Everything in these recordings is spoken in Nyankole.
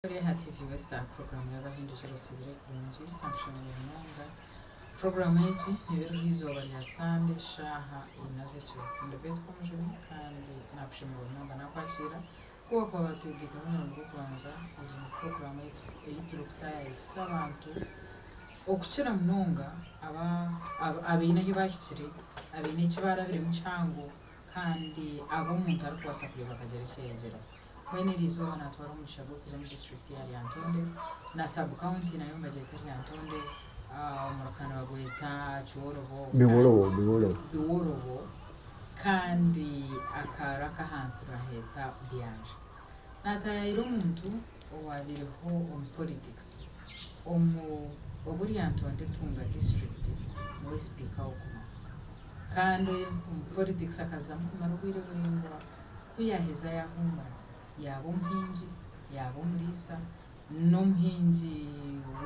Ori aha TV West aha puroguraamu y'Abahindukire Osiibire Kurungi Nakushemererwa Munonga. Puroguraamu egi neeba eriho eizooba rya Sande shaaha ina z'ekiro. Ndi Betty Komujuni kandi nakushemererwa munonga nakwakiira. Ku wakuba watwegaitaho omurundi gw'okubanza, egi ni puroguraamu ei turikutaayayisa abantu okukira munonga aba abaine ahu baahikire, abaine eki baarabiremu kihango kandi abu omuntu arikubaasa kureeba akagira eki yaayegyeraho. Mbwenu eri izooba naatwara omugisha gw'okuza omu disiturikiti ya Lyantonde na sabu kaunti nayo nibagyeta Lyantonde, omuruka nibagweta Kiworobo, Biworobo, Biworobo. Biworobo kandi akaaro ak'ahansi nibaheeta Byanja. Naataayaayira omuntu owaabaireho omu politikisi omu obu Lyantonde etunga disiturikiti niwe sipiika w'okubanza kandi omu politikisi akazamu kumara obwire buraingwa. Ku yaaheza yaahuumura, yaaba omuhingi, yaaba omuriisa, n'omuhingi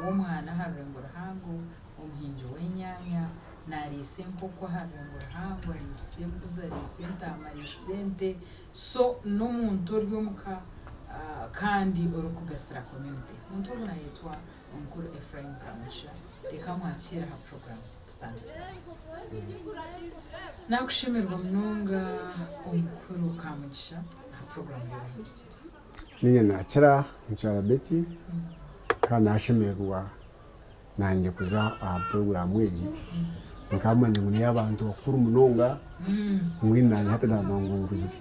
w'omwana aha rurengo ruhango, omuhingi w'enyaanya, naariisa enkoko aha rurengo ruhango, ariisa embuzi, ariisa entaama, ariisa ente, so n'omuntu ori omuka kandi orikugasira community. Omuntu ogwo naayetwa Omukuru Ephraim Kamugisha. Reka mwakiire aha puroguraamu tutandikye. Nakushemererwa munonga Omukuru Kamugisha aha puroguraamu y'Abahindukire. Niinye naakira mukyara Betty kandi nashemererwa nangye kuza aha puroguraamu egi. Nkamanya ngu n'ey'abantu bakuru munonga mbwenu nanye hati nagamba ngu nkuzire.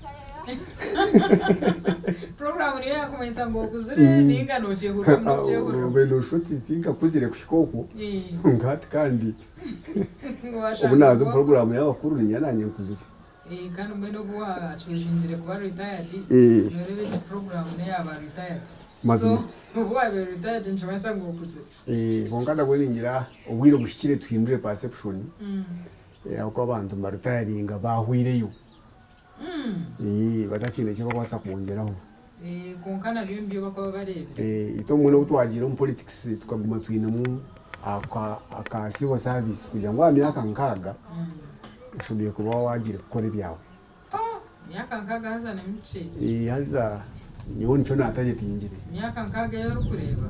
Puroguraamu niyo yaakumanyisa ngu okuzire nainga nookyehurira omu n'okukyehurira? Obe nooshusha oti tinkakuzire kuhika okwo kwonka hati kandi obu naaza omu puroguraamu y'abakuru niinyija naanye nkuzire. Kandi mbwenu obu waakyuzingire kuba retired, nooreeba egi puroguraamu n'eyaaba retired. So obu waabaire retired nikimanyisa ngu okuzire. Kwonka nabwo ningira obwire buhikire tuhindure perception ahabw'okuba abantu nibaritayaringa baahweireyo. Batakiine eki barikubaasa kwongyeraho. Kwonka nabyo nibyo barikuba bareebire. Itwe obumwe n'obu twagiire omu politics tukaguma twinemu aka civil service kugira ngu aha myaka nkaaga oshemereire kuba waagiire kukora ebyawe. Emyaka nkaaga haza ni mikye. Haza nyowe nikyo naatayetingire. Emyaka nkaaga ei orikureeba,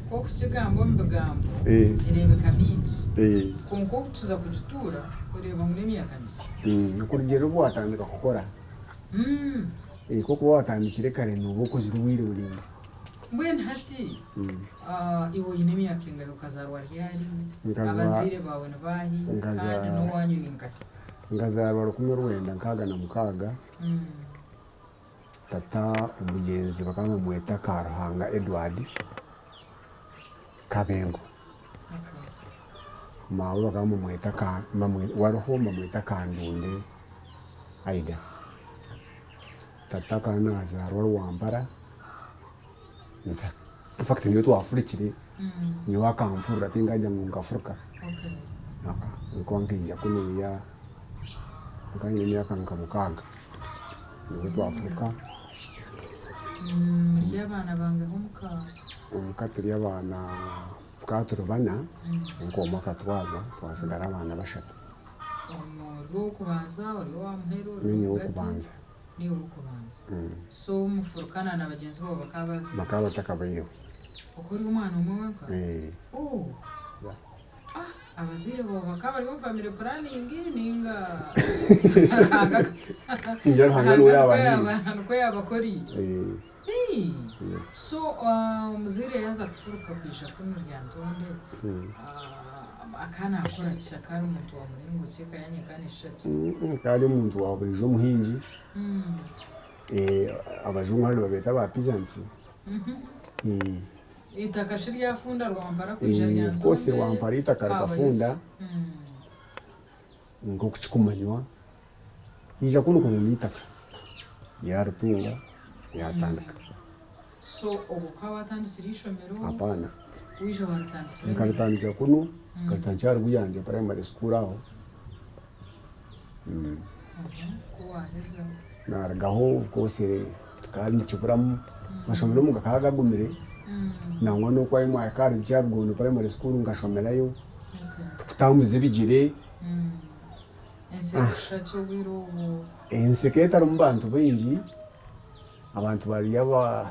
ku orikukigamba omu bigambo ereebeka mingi, kwonka okukiza kugituura oreeba ngu n'emyaka mikye. Okurugiirira obu waatandika kukora. Ku orikuba waatandikire kare nooba okozire obwire buraingwa. Mbwenu hati iwe oine emyaka engahi? Okazaarwa ryari? Abazaire baawe ni baahi? Kandi n'owaanyu ni nkahi? Nkazaarwa 1966. Tata omugyenzi bakaba nibamweta Karuhanga Edward Kabengo. Maawe bakaba bamweta waruho bamweta Kandunde Aida. Tata akaba nazaarwa Rwampara. Infact nyowe twafurukire, nyowe akanfurura tinkagira ngu nkafuruka. Nkaaba nkaija kunuya nkaba nyine emyaka nka mukaaga nibwo twafuruka. Muri abaana bangahi omuka? Omuka turi abaana, tukaba turi bana kwonka omwe akatwarwa twatsigara abaana bashatu. Ori ow'okubanza, ori owa muheru, ori Niinye ow'ahagati? ow'okubanza. Niiwe ow'okubanza. So mufurukana na bagyenzi baawe bakaba bazairwe? Bakaba batakabaireho. Okaba ori omwana omwe wenka? Ee. Oh! Yeah. Ah, abazaire baawe bakaba bari omu family planning ninga Ruhanga Ningira Ruhanga niwe yaabahaire. nikwo yaabakoriire? Ee. Hii! Yes. So omuzaire yaaza kufuruka kwija kunu Lyantonde, akaba naakora ki? Akaba ari omuntu wa muringo ki? Eka yaanyu ekaba neeshusha ki? Akaba ari omuntu wa buriijo omuhingi. Abajungu hanu nibabeeta ba peasants. Eitaka shi ryafunda Rwampara kwija Lyantonde? Of course Rwampara eitaka rikafunda nk'oku kirikumanywa. Yaija kunu kurunda eitaka yaaritunga yaatandika. So obwo okaba waatandikire eishomero? Apaana. Waija waaritandikira hi? Nkaritandikira kunu, nkaritandikira aha Rwiyanja primary school aho. Ku waaheza? Naarugaho of course kikaba nikiburamu, amashomero omu gakaba gagumire, nangwa n'oku ahi mwahika ahari Kyarugondo primary school nkashomerayo, tukutambuza ebigyere. Ensi erikushusha ki obwire obwo? Ensi ekaba etarimu bantu baingi, abantu bari aba.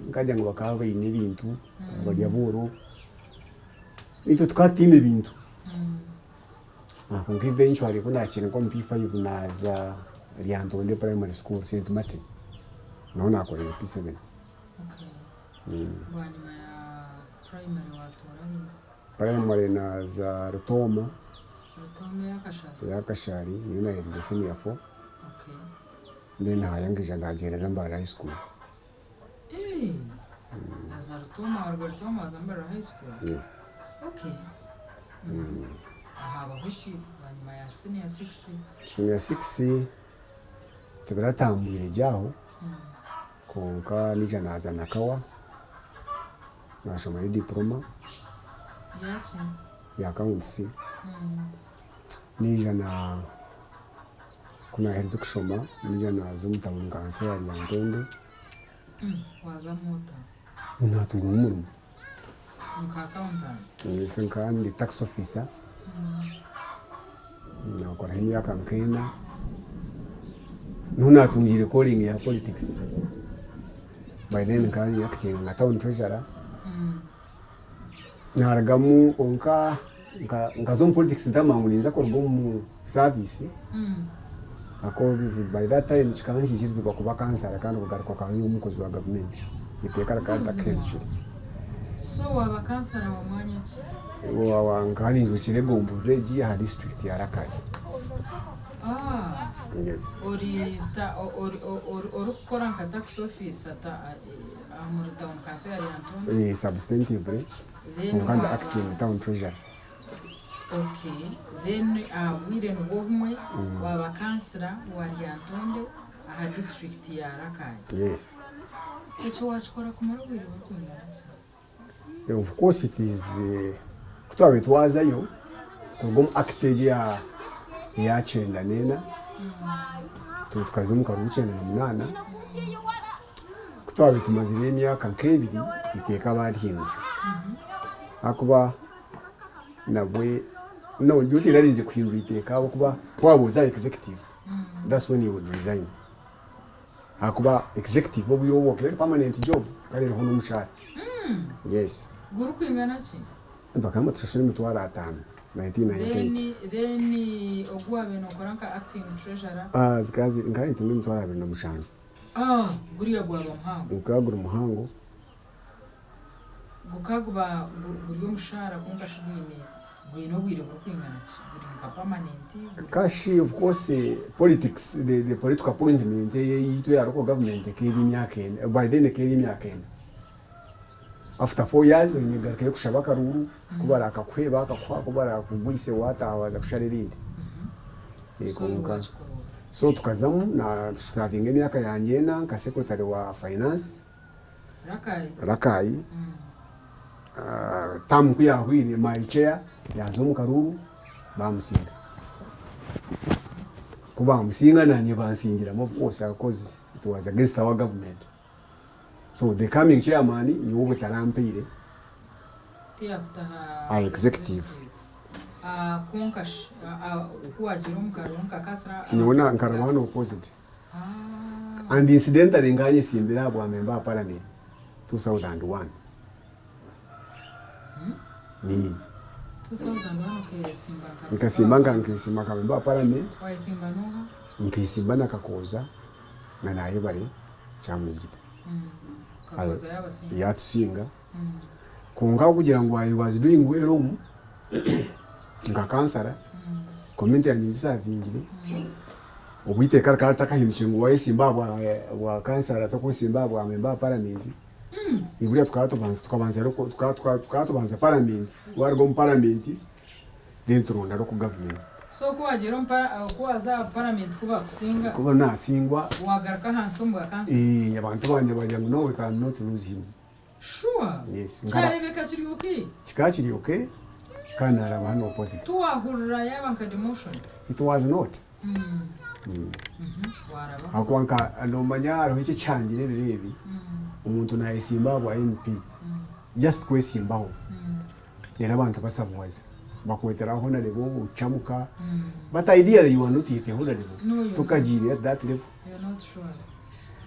Nkagira ngu bakaba baine ebintu, bari abooro. Itwe tukaba tutaine bintu. Kwonka eventually ku naakire nk'omu P5 naaza Lyantonde Primary School, St Martin. Niho naakorire P7. Okay. Bwanyima ya primary watuura hi? Primary naaza Rutooma. Rutooma ey'Akashari? Ey'Akashari, niyo naaherize senior 4. Then haayo nkaija naagyenda Mbarara High School. Eh, Waza Rutooma, waruga Rutooma waza Mbarara High School? Yes. Okay. Habaho ki bwanyima ya senior 6? Senior 6 tibiratambwire gye aho, kwonka naija naaza Nakawa, naashomayo diploma. Yaki? Ya accounts. Naija na ku naaherize kushoma, naija naaza omu town council ya Lyantonde. Wazamu ota? Naatungamu omurimo. Nka accountant? Yes, nkaba ndi tax officer. Naakoraho emyaka nk'ena. Niho naatungiire calling ya politics. By then nkaba ndi acting nka town treasurer. Naarugamu kwonka nkaza omu politics ntamanya ngu ninza kuruga omu service. Ahakuba by that time kikaba nikiikirizibwa kuba kansara kandi kugaruka okaba ori omukozi wa gavumenti. Eiteeka rikaba ritakahindukire. So waaba kansara wa mwanya ki? Nkaba ninjwekyera egomborora egi aha district ya Rakai. Ah, Yes. ori ta, ori, ori, orikukora nka tax officer ta, aha muri town council ya Lyantonde? Eh, substantively. Then Kwonka ndi waaba acting town treasurer. Okay. Then aha bwire nibwo bumwe waaba kansira wa Lyantonde aha district ya Rakai. Yes. Ekyo wakikora kumara obwire burikwingana ki? Of course it is ku twabaire twazayo kuruga omu act egi eya 94, tukaza omu karuru 98, ku twabaire tumazire emyaka nk'ebiri, eiteeka baarihindura. Ahakuba nabwe no nyowe tinarinze kuhindura eiteeka ahabw'okuba waaba oza aha executive, that's when you would resign. Ahakuba executive obwire obwo ekaba eri permanent job kandi eriho n'omushaara. Yes. Gurikwingana ki? Bakaba nibatushashura 500,000, 1998. Then ogu waabaire nookora nka acting treasurer? Ah, zikaba ziri nkaba nintunga 27,000. Ah, guriya gwaba muhango. Gukaba guri muhango. Gukaba guba guri omushaara kwonka shi gwine obwire burikwingana ki? Guri nka permanent? Cash, of course, politics, the political appointment eyaitu eya local government ekaba eri emyaka ena. By then ekaba eri emyaka ena. After 4 years oine kugarukayo kushaba akaruuru, ku barakakuhe bakakuha, ku barakugwise waataaha waaza kushara erindi. So Kwonka wakikora ota? So tukazamu nasavinga emyaka yangye ena nka secretary wa finance. Rakai? Rakai. Term ku yahwire, my chair yaza omu karuuru, bamusinga. Ku bamusinga, nanye bansingiramu, of course, because it was against our government. So the coming chairman niwe obwe tarampeire. Tiyakutaha? Ah, executive. Ah, kwonka shi ku wagiire omu karuuru nka kansara? Niwe nkaraba hano opposite. Ah. And incidentally nkanyesimbira aha bwa member wa parliament 2001 ni 2001 okesimba nka Nkasimba nkesimba nka member wa parliament. Wayesimba noha? Nkesimba na Kakooza na Nayebare Kyamuzigita. Kakoza yabasinga? Yatusinga, kwonka kugira ngu I was doing well omu nka kansara, community yange ngisavingire. Obu iteeka rikaba ritakahindukire ngu wayesimba aha bwa kansara tokwesimba aha bwa member wa parliament. Buriya tukaba tubanza tukabanza tukaba tubanza parliament, waruga omu parliament then turonda local government. So ku wagiire ku waza aha parliament ku bakusinga? Kuba nasingwa. Wagaruka ahansi omu bwa kansara? Abantu banje bagira ngu no, we cannot lose him. Sure? Yes. Kyarebeka kiri okay? Kikaba kiri okay kandi naraba hano opposite. Tuwahurira yaba nka demotion? It was not. Waraba. Ahakuba nka nomanya hariho eki ekihangira ebiro ebi, omuntu nayesimba aha bwa MP just kwesimbaho, reero abantu basabuwaza bakwetera honorable ocamuka, but ideally you are not yet a honorable. No, you're Tokagiire at that level. You're not sure.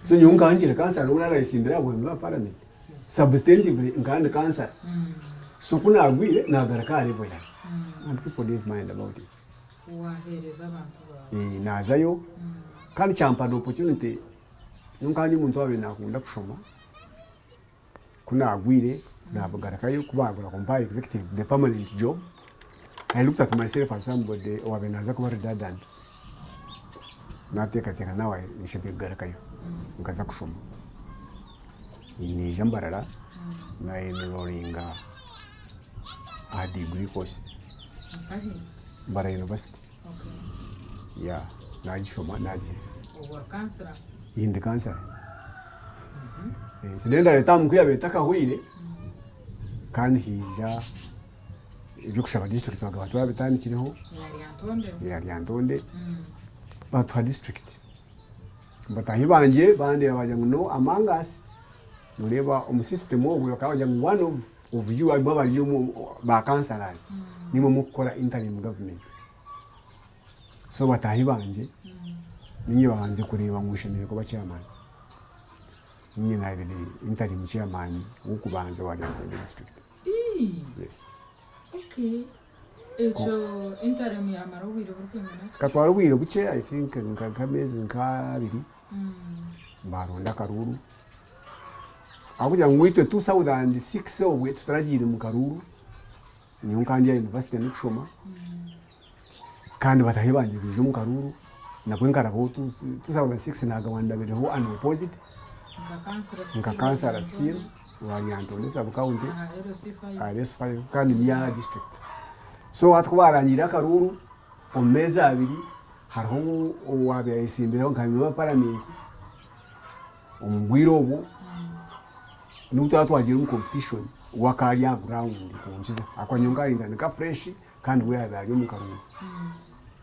So nyowe nkaba nkiri kansara n'obu naarayesimbire aha bwa parliament, substantively nkaba ndi kansara. So ku naagwire naagaruka aha level yangye and people didn't mind about it. Waaheereza abantu baawe. Naazayo kandi kyampa an opportunity, nyowe nkaba ndi omuntu owaabaire naakunda kushoma, ku naagwire naagarukayo ku baagura kumpa executive the permanent job, I looked at myself as somebody owaabaire naaza kuba redundant, naateekateeka now nshemereire kugarukayo nkaza kushoma. Naija Mbarara na enrollinga aha degree course. Nkahi? Mbarara University. Yeah, nagishoma nagiheza. Obwo ori kansara? Ndi kansara. Sinendare term ku yabaire etakahweire kandi haija eby'okushaba district bakaba twabitandikireho. Eya Lyantonde? Eya Lyantonde. Batuha district. Bataahi bangye bandeeba bagira ngu no among us, noreeba omu system obwe bakaba bagira ngu one of you abamwe abari omu ba councillors nimwe murikukora interim government. So bataahi bangye niinye babanze kureeba ngu nshemereire kuba chairman. Niinye naabaire interim chairman w'okubanza owa Lyantonde district. Yes. Okay. Ekyo interim yamara obwire burikwingana ki? Katwara obwire bukye, I think nk'ameezi nk'abiri, baronda akaruuru. Ahabw'okugira ngu itwe 2006 obwe tutaragiire mu karuuru, nyowe nkaba ndi aha university ndikushoma, kandi bataahi bangye baija omu karuuru, nabwe nkarabaho 2006 naagaba ndabireho unopposed. Nka kansara still. Nka kansara still wa Lyantonde sub county. Aha LC5. Aha LC5 kandi ni aha district. So hati ku baarangiire akaruuru, omu meezi abiri hariho owaabaire ayesimbireho nka member wa parliament omu bwire obwo, n'obu twaba twagiire omu competition, we akaba ari aha ground kunkiza ahakuba nyowe nkaba nintandika fresh kandi we yaabaire ari omu karuuru.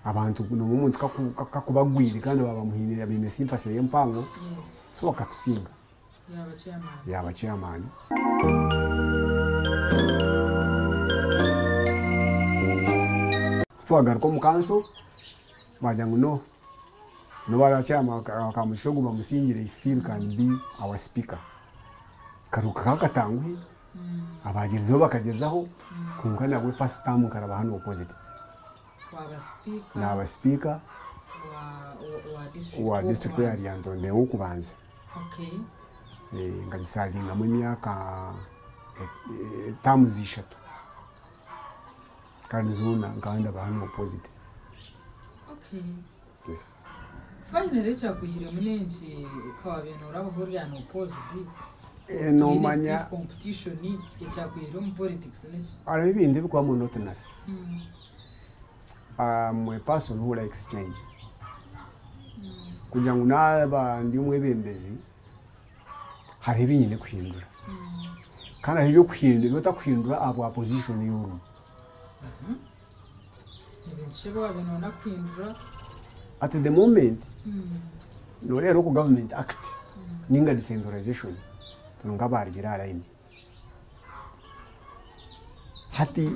Abantu noomanya omuntu kakuba agwire kandi baaba bamuhaire baine sympathy ye mpango, so akatusinga. Yaaba chairman. Yaaba chairman. Twagaruka omu council, bagira ngu no, n'obu araabe chairman wa Kamugisha ogu bamusingire, he still can be our speaker. Akaruuru kakaba katanguhi, abaagyezireho bakagyezaho, kwonka nabwe first term nkaraba hanu opposite. Waaba speaker. Naaba speaker. Wa district Wa district ya Lyantonde ow'okubanza. Okay. Nkagisavingamu emyaka terms ishatu kandi zoona nkaba ndaba hanu opposite. Okay. Yes. Finally ekyakwihiremu n'enki ka wabaire norabaho ori unopposed? Nomanya stiff competition ekyakwihire omu politics niki? Hariho ebintu ebirikuba monotonous. I'm a person who likes change. Kugira ngu naaba ndi omwebembezi hariho ebi nyine kuhindura. Kandi hariho eby'okuhindura ebi otakuhindura ahabwa position ei orimu. Ebintu ki ebi wabaire noyenda kuhindura? At the moment, noreeba Local Government Act ninga decentralization turi nk'abaarugire aha line. Hati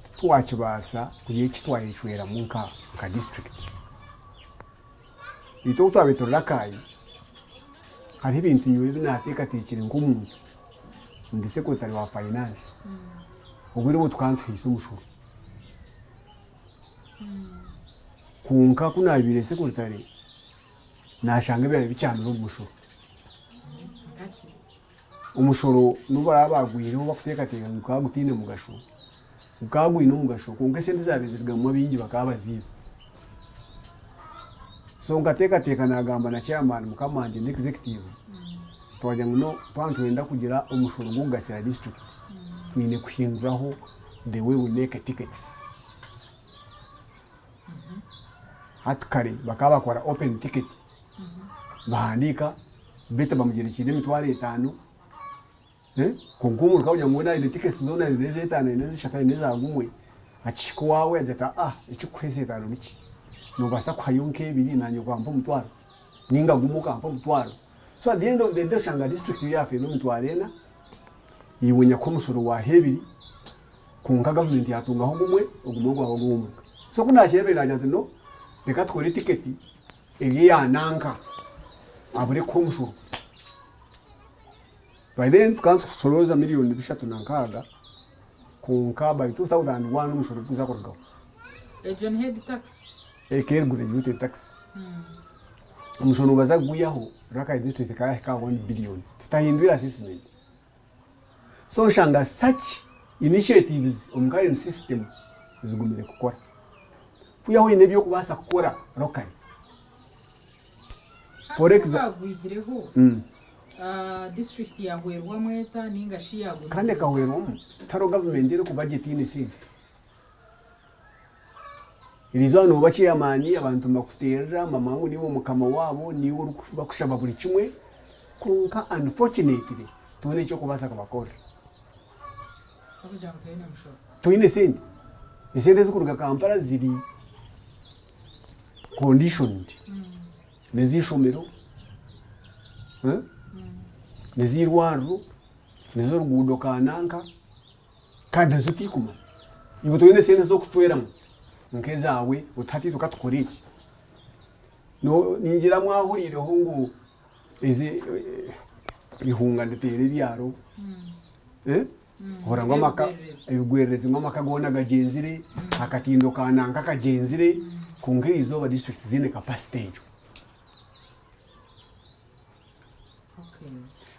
titwakibaasa kugira eki twayecweramu nka district. Itwe obu twabaire turi Rakai, hariho ebintu nyowe ebi naateekateekire nk'omuntu ndi secretary wa finance, obwire obwo tukaba nituhaisa omushoro. Kwonka ku naabaire secretary, naashanga ebyabaire bikyamire omu mushoro. Nkaki? Omushoro n'obu baraba baagwihireho bakuteekateeka ngu gukaba gutaine mugasho, gukaba gwine omugasho kwonka esente ezaabaire zirugamu abaingi bakaba baziiba. So nkateekateeka naagamba na chairman mukama wangye na executive, twagira ngu no twaba nitwenda kugira omushoro gw'okugasira district, twine kuhinduraho the way we make tickets. Hati kare bakaba bakora open ticket, bahandiika Betty bamugyerekiire emitwaro etaano, kwonka omuntu ka kugira ngu weena aine tickets zoona aine ez'etaano aine ez'eshatu aine eza gumwe, akihika owaawe agira ati ah ekirikukuha ez'etaano niki? Noobaasa kuhayo nk'ebiri naanye okampa omutwaro ninga gumwe okampa omutwaro. So at the end of the day oshanga district yaafeerwa emitwaro ena, iwe nyakuha omushoro waaha ebiri, kwonka gavumenti yaatungaho gumwe, ogumwe gwaba gw'omuka. So ku naakireebire naagira nti no, reka tukore tiketi eri eya nanka. Abure kuha omushoro. By then tukaba nitushorooza miriyoni 360, kwonka by 2001 omushoro gukuza kurugaho. Egyo ni head tax? Ekaba eri graduated tax. Omushoro nibaza kugwihaho, Rakai district ekaba yahika aha 1 billion tutahindwire assessment. So oshanga such initiatives omu current system zigumire kukora. Kwihaho oine eby'okubaasa kukora locally. For Hati ku baagwihireho, disiturikiti yaahwerwamu eta nainga shi Kandi yaagumirwa eta? ekahwerwamu, tihariho gavumenti erikuba gye etaine sente. Eriizooba nooba chairman abantu nibakuteerera nibamanya ngu niiwe mukama waabo, niiwe orikubakushaba buri kimwe, kwonka unfortunately toine eki orikubaasa kubakorera. Ahabw'okugira ngu toine mushoro. Toine sente. Esente ezirikuruga Kampala ziri conditioned. N'ez'eishomero, n'ez'eirwariro, n'ez'oruguudo kananka kandi nazo tikumara. Iwe toine sente z'okucweramu nk'ezaawe oti hati itwe katukore eki. Ningira mwahuriireho ngu ezi eihunga niriteera ebyaro, Ohurira ngu amaka ebigwererezi ngu amaka goona gagyenzire, akatindo ka nanka kagyenzire, kwonka erizooba district tiziine capacity egyo.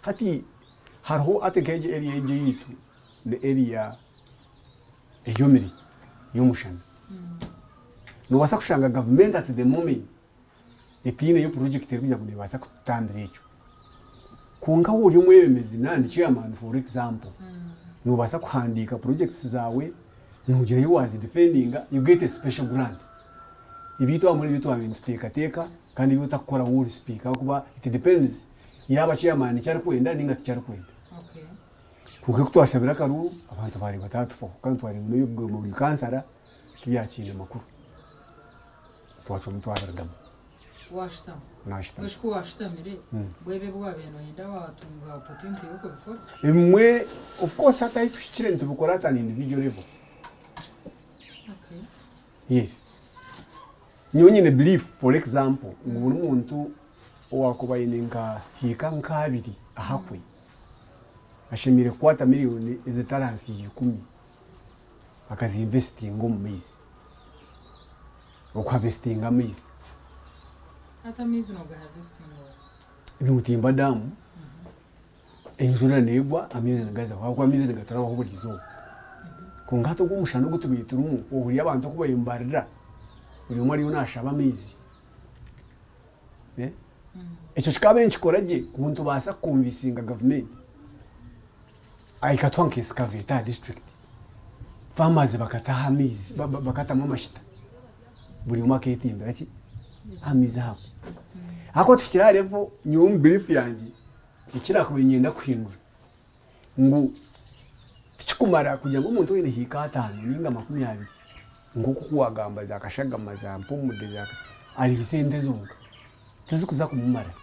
Hati hariho hati nk'egi area egi eyaitu ni area eyomire y'omushana. Noobaasa kushanga gavumenti at the moment etaineyo project erikugira ngu neebaasa kututambira ekyo. Kwonka waaba ori omwebembezi nari chairman for example, noobaasa kuhandiika projects zaawe noogirayo waazidefendinga you get a special grant. Ebiitu abamwe nibyo twabaire nituteekateeka kandi ebi otakukora waaba ori sipiika ahabw'okuba it depends yaaba chairman nikyo arikwenda nainga tikyo arikwenda. Kwonka ku twashabire akaruuru abantu baareeba taatufaho kandi twareeba ngu n'eby'okugamba ori kansara tibyakiine makuru. Twacwamu twabirugamu. Waashutama? Naashutama. Mbwenu shi ku waashutamire, bwo ebi ebi waabaire nooyenda waatunga opportunity y'okubikora? Ebimwe of course hati ahu tuhikire nitubikora at an individual level. Okay. Yes. Nyowe nyine belief for example ngu buri muntu owaakuba aine nka hiika nk'abiri ahakwe ashemereire kukwata miriyoni ezitari ahansi ya ikumi akazinvesitinga omu maizi. Okuhavesitinga amaizi. Hati amaizi nogahavesitinga ota? Notimba daamu, enjura neegwa amaizi nigazaho ahabw'okuba amaizi nigaturabaho buri izooba. Kwonka hati ogu omushana ogu tubaire turimu, ohurira abantu oku bariyo nibarira, buri omwe ariyo naashaba amaizi. Ekyo kikaabaire nikikora gye ngu nitubaasa kukonvinsinga gavumenti ekatuha nka excavator aha disiturikiti, farmers bakataho amaizi, bakatamu amashita, buri omwe akeetimbira ki? Amaizi ago. Ahakuba tuhikire aha level, nyowe omu belief yangye, eki naakubaire niinyenda kuhindura, ngu tikikumara kugira ngu omuntu oine hiika ataano ninga 20 nk'oku oku waagamba za kashagama, za mpumude, za ariise ente zonka, tizikuza kumumara.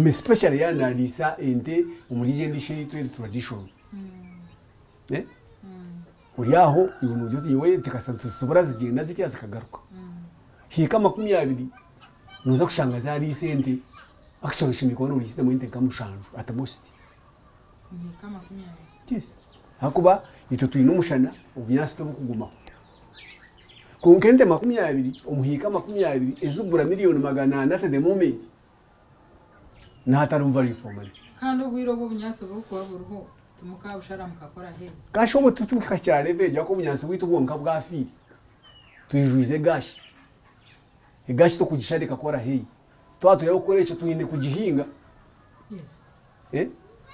Especially yaaba nariisa ente omuri egi endiisho eyaitu eri traditional. Ori aho iwe noogira oti nyowe ente kasita nituzisibura zigyenda zitya zikagaruka. Hiika 20 nooza kushanga zaariisa ente, actually oshemereire kuba nooriisizemu ente nka mushanju at most. Hiika 20? Yes. Ahakuba itwe twine omushana, obunyaatsi tiburikugumaho. Kwonka ente 20 omu hiika 20 ezikugura miriyoni 400 at the moment, nihatarimu value for money. Kandi obwire obu obunyaatsi burikuba buriho, timukabushara mukakora hay? Kasha obwo tituhika aha level egyo ahakuba obunyaatsi bwaitu bwonka bwafiire. Twijwize egashi. Egashi tokugishara ekakora hay. Twaba turenda kukora ekyo twine kugihinga.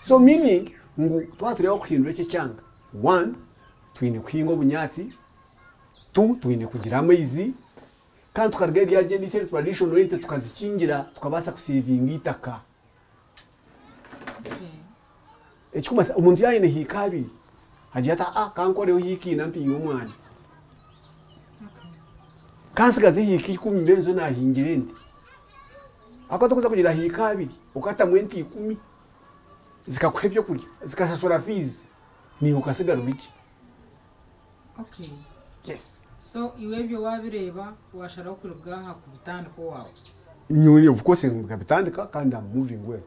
So meaning ngu twaba turenda kuhindura eki ekyanga, one, twine kuhinga obunyaatsi, two, twine kugira amaizi, kandi tukaruga erya endiisho eri traditional ente tukazikingira tukabaasa kusevinga eitaka. Ekikumanyisa omuntu yaaba aine hiika abiri, agira ati aa kankoreho hiika ina mpinge omwana. Kantsigaze hiika 10 mbe nizo naahingira ente. Ahakuba tokuza kugira hiika abiri okatamu ente 10 zikakuha ebyokurya, zikashashura fiizi, naiwe okasigara ori gye. Okay. Yes. So iwe ebyo waabireeba waasharaho kuruga aha kubitandika owaawe? Nyowe of course nkabitandika kandi am moving well.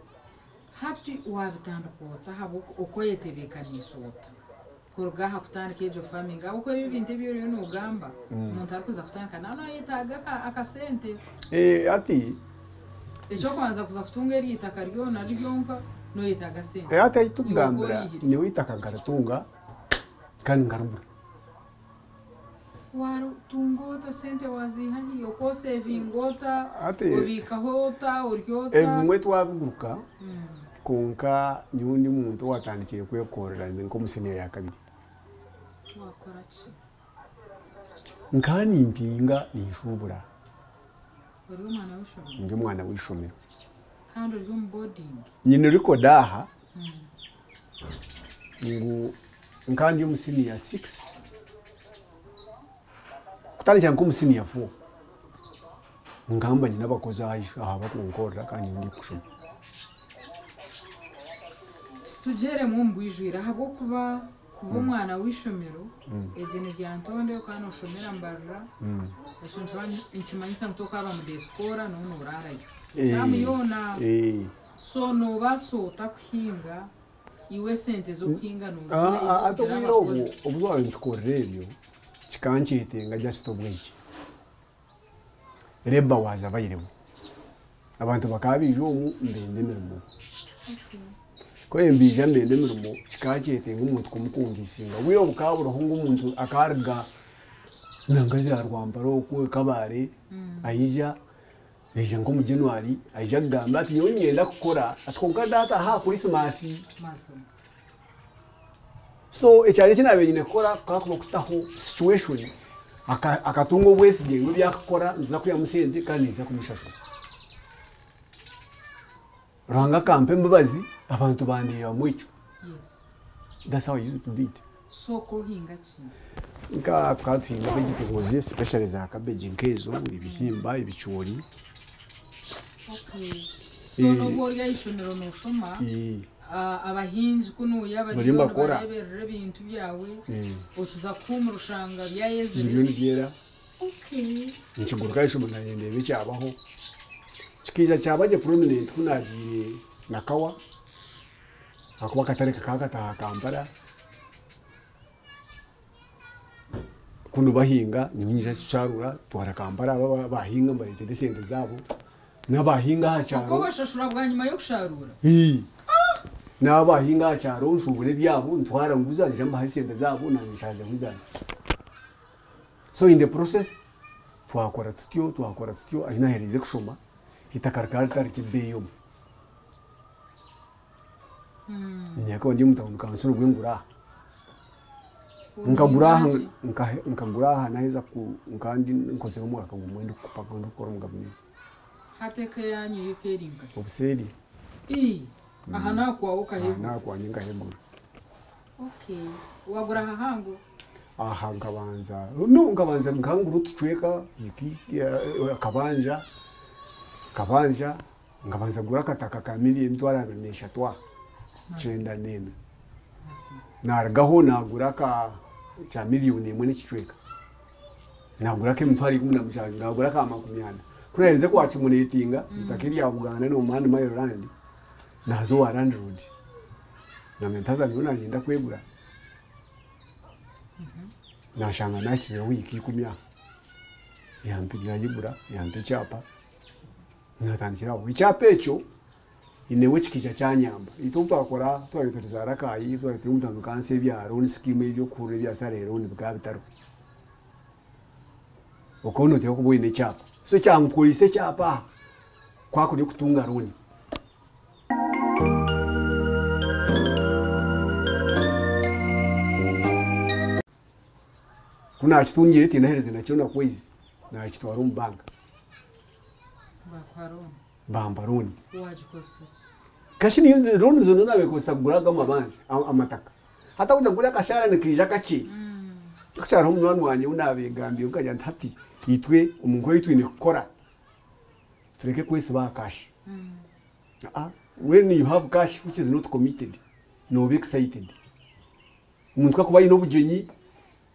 Hati wabitandika ota ahabw'oku okoyetebeekaniise ota kuruga aha kutandika egyo farming ahabw'okuba ebi ebintu ebi oriyo nogamba omuntu arikuza kutandika naaba nayetaaga akasente. Hati. Eky'okubanza kuza kutunga eryo itaka ryona ryonka noyetaaga sente. Hati ahi Iwe tukugambira oku oriihire. Nyowe eitaka nkaritunga kandi nkarigura. Waatunga ota sente waaziiha hi? Oku oseevinga ota? Hati Obiikaho ota? Orya ota? Ebimwe twabiguruka kwonka nyowe ndi omuntu owaatandikire kwekorera ndi nk'omu siniya ya kabiri. Waakora ki? Nkaba nimpinga ninshuubura. Ori omwana w'eishomero? Ndi omwana w'eishomero. Kandi ori omu boarding? Nyine record aha ngu nkaba ndi omu siniya 6 kutandikira nk'omu siniya 4 nkaba nyine abakozi aha bakunkorera kandi ndi kushoma. Tugyeremu omu bwijwire ahabw'okuba kuba omwana w'eishomero egyo ni Lyantonde okaba noshomera Mbarara ekyo nikiba nikimanyisa ngu tokaaba mu day scholar noba noraarayo term yoona. So noobaasa ota kuhinga iwe esente z'okuhinga nooziha Hati ez'okugira obwire obwo abakozi? obu twaba nitukorera ebyo kikaba nikyetenga just obwengye. Labour was available. Abantu bakaba baija omu nibenda emirimo. Ku baija nibenda emirimo kikaba kyetenga omuntu kumukonvinsinga. Obwire obu bukaba buriho ngu omuntu akaruga nanga za Rwampara okwo Kabale aija aija nk'omu January aija akugamba ati nyowe niinyenda kukora ati kwonka ndaataha aha Kurisimasi. Mazima. So ekyari eki naabaire nyine kukora kukaba kuba kutaho situation akatunga obwesigye ngu ebi arikukora ninza kwihamu sente kandi ninza kumushashura. Ruhanga akampa embabazi abantu bandeebamu ekyo. That's how I used to do it. So okohinga ki? Nka tukaba tuhinga vegetables especially za cabbage nkezo, ebihimba, ebicoori. Okay. So n'obu ori aha ishomero nooshoma, abahingi kunuya Bariyo bariyo nibakora. nibareeberera ebintu byawe, okiza kuhuumura oshanga byayezire. Biriyo nibyera. Nikiguruka aha ishomero naanye ndeeba ekyabaho. Kikaija kyaba gye prominent ku naagiire Nakawa ahakuba akatare kakaba kataaha Kampala. Kunu bahinga nyowe nyija tusharuura tutwara Kampala abo abahinga mbareetera esente zaabo. N'abahinga aha kyaro. Okobashashura bwanyima y'okusharuura? Ii. N'abahinga aha kyaro nshuubura ebyabo ntwara nguza nyija mbaha esente zaabo naanye nshaazamu ezangye. So in the process twakora tutyo twakora tutyo ahi naahereize kushoma eitaka rikaba ritari ry'ebeeyi omu. Nyakaba ndi omu town council obwe ngura aha. Nkagura aha nkagura aha naheza ku nkaba ndi nkozire omwaka gumwe ndikukupa ndikukora omu gavumenti. Hati eka eyanyu yo eka eri nkahi? Obuseeri. Ii, aha n'aha kwawe Aha okahegura? n'aha kwangye nkahegura. Okay. Wagura hahango? Aha nkabanza no nkabanza nkangura otucweka akabanja akabanja nkabanza kugura akataka ka million 23 94. Narugaho nagura aka kya million 1 n'ekicweka. Nagura ak'emitwaro 17 nagura aka 40. Ku naherize kwaccumulatinga eitaka erya Buganda no one mile land naaza owa landlord namanya nti haza nyowe nanyenda kwegura. Nashanga nakizireho wiiki 10 aho yampa nayigura yampa ekyapa natandikira aho. Ekyapa ekyo nyowe kikaija kyanyamba. Itwe obu twakora twaba turi za Rakai twaba turi omu town council ebya loan scheme ebyokuhurira ebya salary loan bikaba bitariho. Okaba noteekwa kuba oine ekyapa. So ekyankoriise ekyapa aha kwaba kuri okutunga loan. Ku naakitungire tindaheereze nakyo na kwezi, naakitwara omu banka. Baakuha loan? Bampa loan. Waagikozesa ki? Kashi niyo loan zoona naabekozesa kugura ago amabanja, amataka. Hati ahabw'okugira ngu kariya akashaara nikaija kakye, hariho omunywani wangye ou naabeegambire nkagira nti hati itwe omu nkora ei twine kukora tureke kwesiba aha cash. When you have cash which is not committed, nooba excited. Omuntu ku arikuba aine obugyenyi,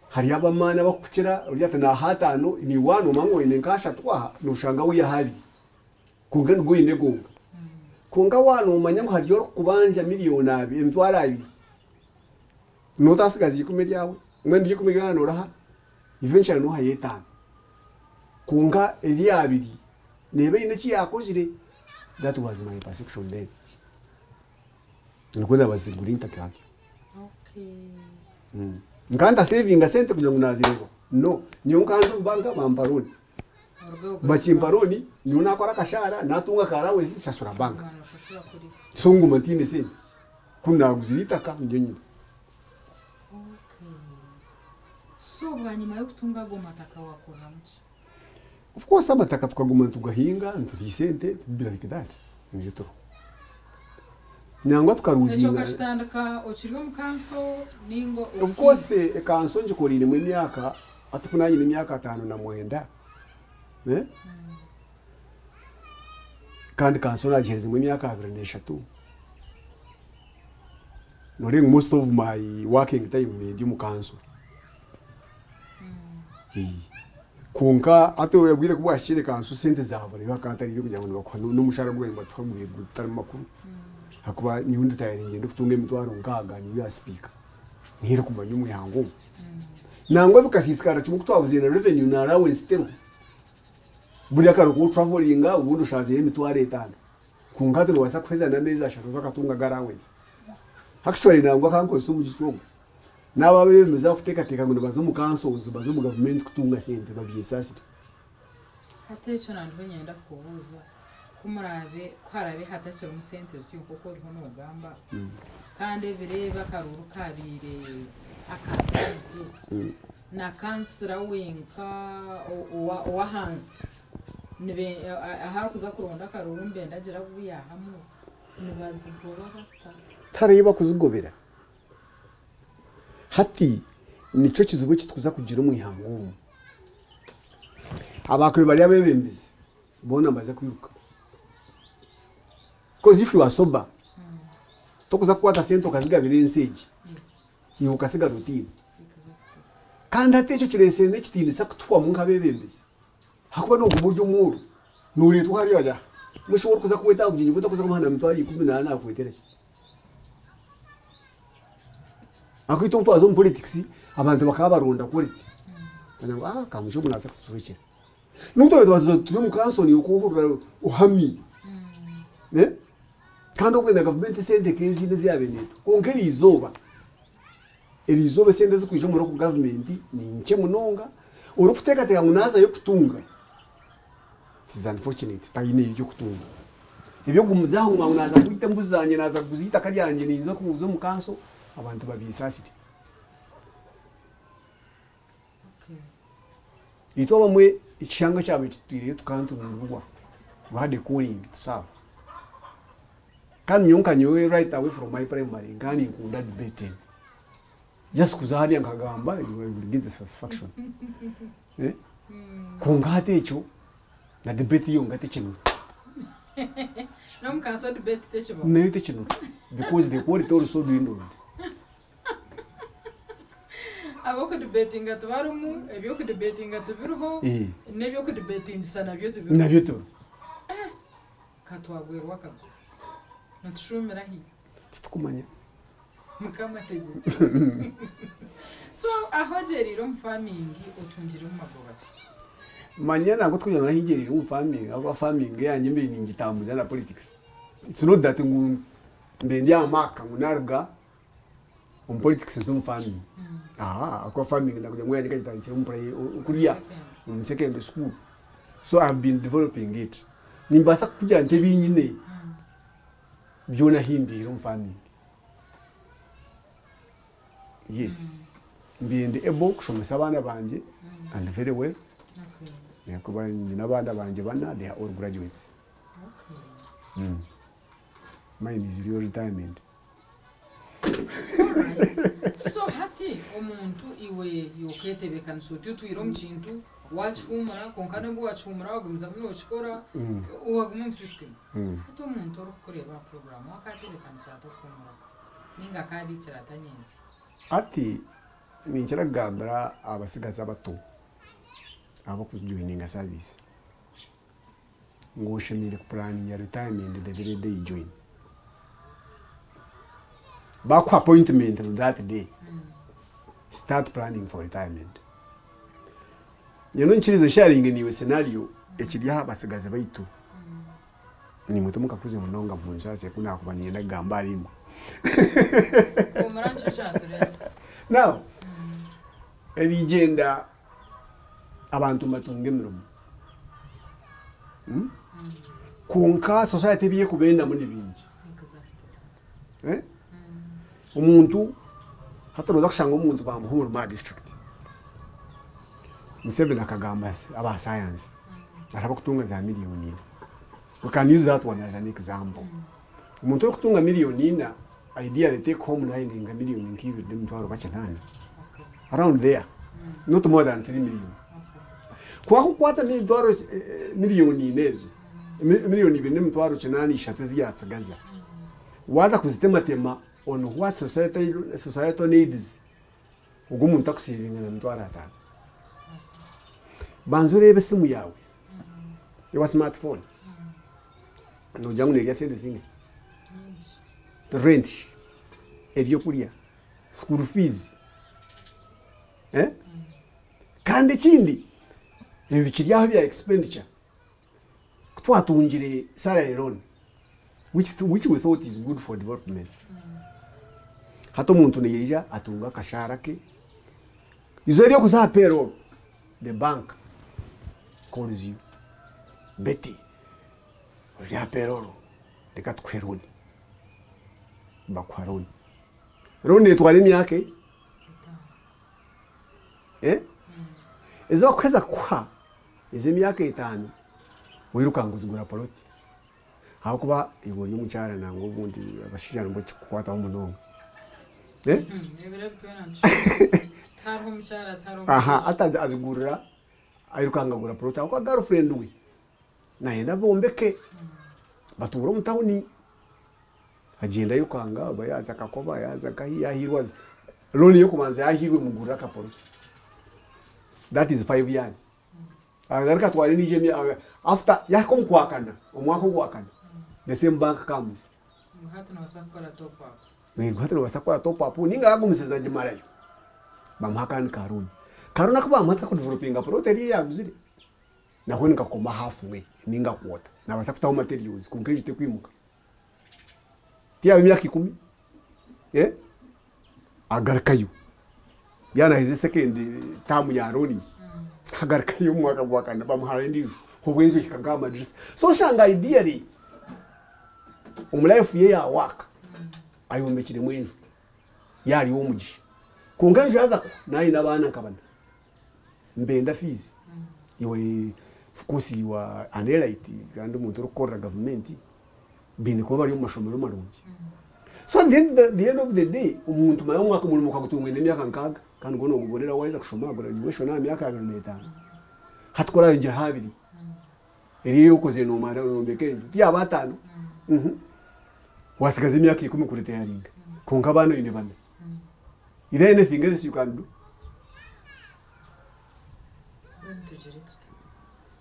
hariyo ab'amaani abakukukira, ori ati naaha ataano, niiwe waaba noomanya ngu oine nk'ashatu aha, nooshanga wiiha abiri. Kwonka nigwo oine gonka. Kwonka waaba noomanya ngu hariyo orikukubanja miriyoni abiri, emitwaro abiri, nootatsigaza ikumi eryawe, mbwenu eryo ikumi ryona nooriha, eventually noohayo etaano. Kwonka eri abiri neeba eine eki yaakozire. That was my perception then. Nikwo naabazigura eitaka ntyo. Nkaba ntasevinga sente kugira ngu naazireeba. No, nyowe nkanza omu banka bampa looni. Bakimpa looni, nyowe naakora akashaara, naatunga ka allowance nshashura banka. So nguma ntaine sente. Ku naaguzire eitaka niryo nyine. So bwanyima y'okutunga ago mataka waakoreramu ki? Of course amataka tukaguma nitugahinga, nituriisa ente, be like that. Nikyo turiho. Nangwa Ekyo tukaruzinga. okakitandika okiri omu kanso ninga Of course ekanso ngikoreiremu emyaka, hati ku naanyine emyaka 59, eh, kandi kanso naagiheerezemu emyaka 23. Nooreeba ngu most of my working time ndi omu kanso. Kwonka hati obwire ku bwahikire kanso sente zaabura hakaba hatariyo kugira ngu nibakuha n'omushaara ogu baabaire nibatuha gubaire gutarimu makuru. Ahakuba nyowe nditayaringiire ndikutunga emitwaro 6 niyo ya sipiika. Niyo erikumanya omu ihanga omu. Nangwa bikasiisikara kimwe ku twabuziire na revenue na allowance teriho. Buri akaro ku otravelinga obundi oshanzeyo emitwaro 5. Kwonka hati noobaasa kuheza n'ameezi 3 otakatunga aga allowance. Actually nangwa kankozesa omugisha ogu, n'abo abeebembezi abakuteekateeka ngu nibaza omu councils baze omu gavumenti kutunga sente babyesaasire. Hati ekyo nandiho niinyenda kukubuuza, ku muraabe ku haraabe hatakirimu sente zityo nk'oku oriho noogamba, kandi ebiro ebi akaruuru kabaire akasente, na kansira wenka ow'ahansi ahu arikuza kuronda akaruuru nibenda agire abu yaahamu, nibazigoba bata? Tihariho ei bakuzigobera. Hati nikyo kizibu eki turikuza kugira omu ihanga omu. Abaakuri bari abeebembezi boona nibaza kwiruka. Because if you are sober, tokuza kukwata sente okazigabira ensi egi, iwe okasigara otiine. Kandi hati ekyo kireetsire n'ekitiinisa kutuhwamu nk'abeebembezi. Ahakuba nooguma ori omworo, nooreetwa hariya bati, mbwenu shi orikuza kweta aha bugyenyi otakuza kumuha na 140,000 naakwetera ki? Ahakuba itwe obu twaza omu politics, abantu bakaba baronda quality. Bagira ngu ah Kamugisha ogu naaza kutucwekyera. N'obu twabaire twaza turi omu kanso niiwe okwohurira ohami. Kandi obwe na gavumenti esente nk'eziine ezi yaabaire neetuha. Kwonka eriizooba, eriizooba esente ezirikwija omu local government ni nkye munonga, orikuteekateeka ngu naazayo kutunga, it is unfortunate taine eby'okutunga. Eby'okugumizaho ngu naaza kwita embuzi zangye, naaza kuguza eitaka ryangye ninza kuza omu kanso, abantu babyesaasire. Itwe abamwe ekihanga ekyabaire kitutwireyo tukaba nitunurwa, we had a calling to serve. Kandi nyowe nka nyowe right away from my primary nkaba ninkunda debating. Just kuza hariya nkagamba you will get the satisfaction. Eh? Kwonka hati ekyo na debate yonka tekinura. N'omu kanso debate tekibaho? Nayo tekinura because the quality also dwindled. Ab'okudebatinga tibarimu, eby'okudebatinga tibiriho, n'eby'okudebatingisa nabyo tibiriho. Nabyo tibiriho. Katwagwerwa akagwe. Nitushuumira hi? Titukumanya. Mukama ategyekyere. So aho ogyereire omu farming otungire omu magoba ki? Manya nangwa tikugira ngu nahingyereire omu farming ahabw'okuba farming eyangye mbaire ningitambuza na politics. It's not that ngu mbaire ndi aha mark ngu naruga omu politics nze omu farming. Ahakuba farming ndakugira ngu eyangye nkagitandikira omu kuriya omu secondary school. So I have been developing it. Nimbaasa kukugira nti ebi nyine byona hindwire omu farming. Yes. Mbaire ndi able kushomesa abaana bangye and very well. Ahakuba nyine abaana bangye bana, they are all graduates. Mine is real retirement. So hati omuntu iwe yoketebeekanisa oti otwire omu kintu wakihuumura, kwonka n'obu wakihuumura wagumizamu nookikora, waguma omu system. Hati omuntu orikukureeba aha puroguraamu akatebeekanisa ata okuhuumura kwe? Ninga akaabiikira ata nyentsya? Hati ninkira kugambira abatsigazi abato abarikujoininga service. Ngu oshemereire kupuraninga retirement the very day you join. Bakuha appointment on that day, start planning for retirement. Nyowe nkirize nsharinge naiwe scenario ekiri aha batsigazi baitu. Nimwe timukakuze munonga munsaasire ku naakuba niinyenda kugamba ahari imwe. Humura nikyo kyatureeta. Now, ebigyenda abantu nibatunga emirimo. Kwonka society ebi erikubendamu ni bingi. Omuntu hati nooza kushanga omuntu baamuha omurimo aha district. Museveni akagamba aba science hariho abarikutunga za miriyoni ina. We can use that one as an example. Omuntu orikutunga miriyoni ina ideally take home naayenda nka miriyoni nk'ibiri n'emitwaro oba kinaana. Around there. Not more than 3 million. Ku akukwata emitwaro miriyoni ina ezo, miriyoni ibiri n'emitwaro kinaana ishatu ezi yaatsigaza, waaza kuzitematema on what societal needs, ogwo omuntu takusevinga na mitwaro ataano. Banza oreebe esimu yaawe ewa smartphone, noogira ngu neerya sente zingahi? Rent, ebyokurya, school fees, Kandi ekindi, ebyo bikiri aho ebya expenditure, ku twatungire salary loan which, which we thought is good for development, hati omuntu naija atunga akashaara ke, izooba ery'okuza aha payroll, the bank calls you, Betty ori aha payroll reka tukuhe loan, bakuha loan. Loan etwara emyaka Eh? Ezi bakuheza kukuha ez'emyaka etaano, oiruka ngu ozigura poloti. Ahabw'okuba iwe ori omukyara nangwa obundi abashaija nibwo kikukwataho munonga. Eh? Ebiro ebi twena nitushushana. Tihariho omukyara, tihariho Aha, omushaija. ati azigurira airukanga agura poloti ahabw'okuba girlfriend we nayenda bombeke batuure omu tawuni. Agyenda airukanga oba yaaza Kakoba, yaaza nkahi, yaahiirwa aza. Looni y'okubanza yaahiirwa emugurira akapoloti. That is 5 years. Agaruka atwara endiijo after yaahika omu kwakana, omwaka ogwakana, the same bank comes. Ngu hati noobaasa kukora top up. Ngu hati noobaasa kukora top up ninga yaagumisiriza agimarayo. Bamuha akandi ka loan. Ka loan aku bamuha tikakudevelopinga plot eri ei yaaguzire. Nahwe nikakoma half way ninga quarter. Naabaasa kutaho materials kwonka enju tekwimuka. Tiyaaba emyaka 10, eh? Agarukayo. Yaaba naaheza second term ya loan, agarukayo omu mwaka gwakana bamuha endiijo. Obwo enju ehika nk'aha madirisa. So oshanga ideally omu life ye ya work ayombekiremu enju. Yaari ow'omugisha. Kwonka enju yaaza kuhwa naaba aine abaana nka bana. Nibenda fees. Iwe of course you are an elite kandi omuntu orikukorera gavumenti baine kuba bari omu mashomero marungi. So at the end of the day omuntu manya omwaka omurimo okagutunga oine emyaka 60 kandi gwona oguboneraho waheza kushoma graduation aha myaka 25. Hati ku orayongyeraho 20 eri ei okozire nomara oyombeka enju tiyaba 50? Wasigaza emyaka 10 kuritayaringa kwonka abaana oine bana. Is there anything else you can do? Mbwenu tugire tuta?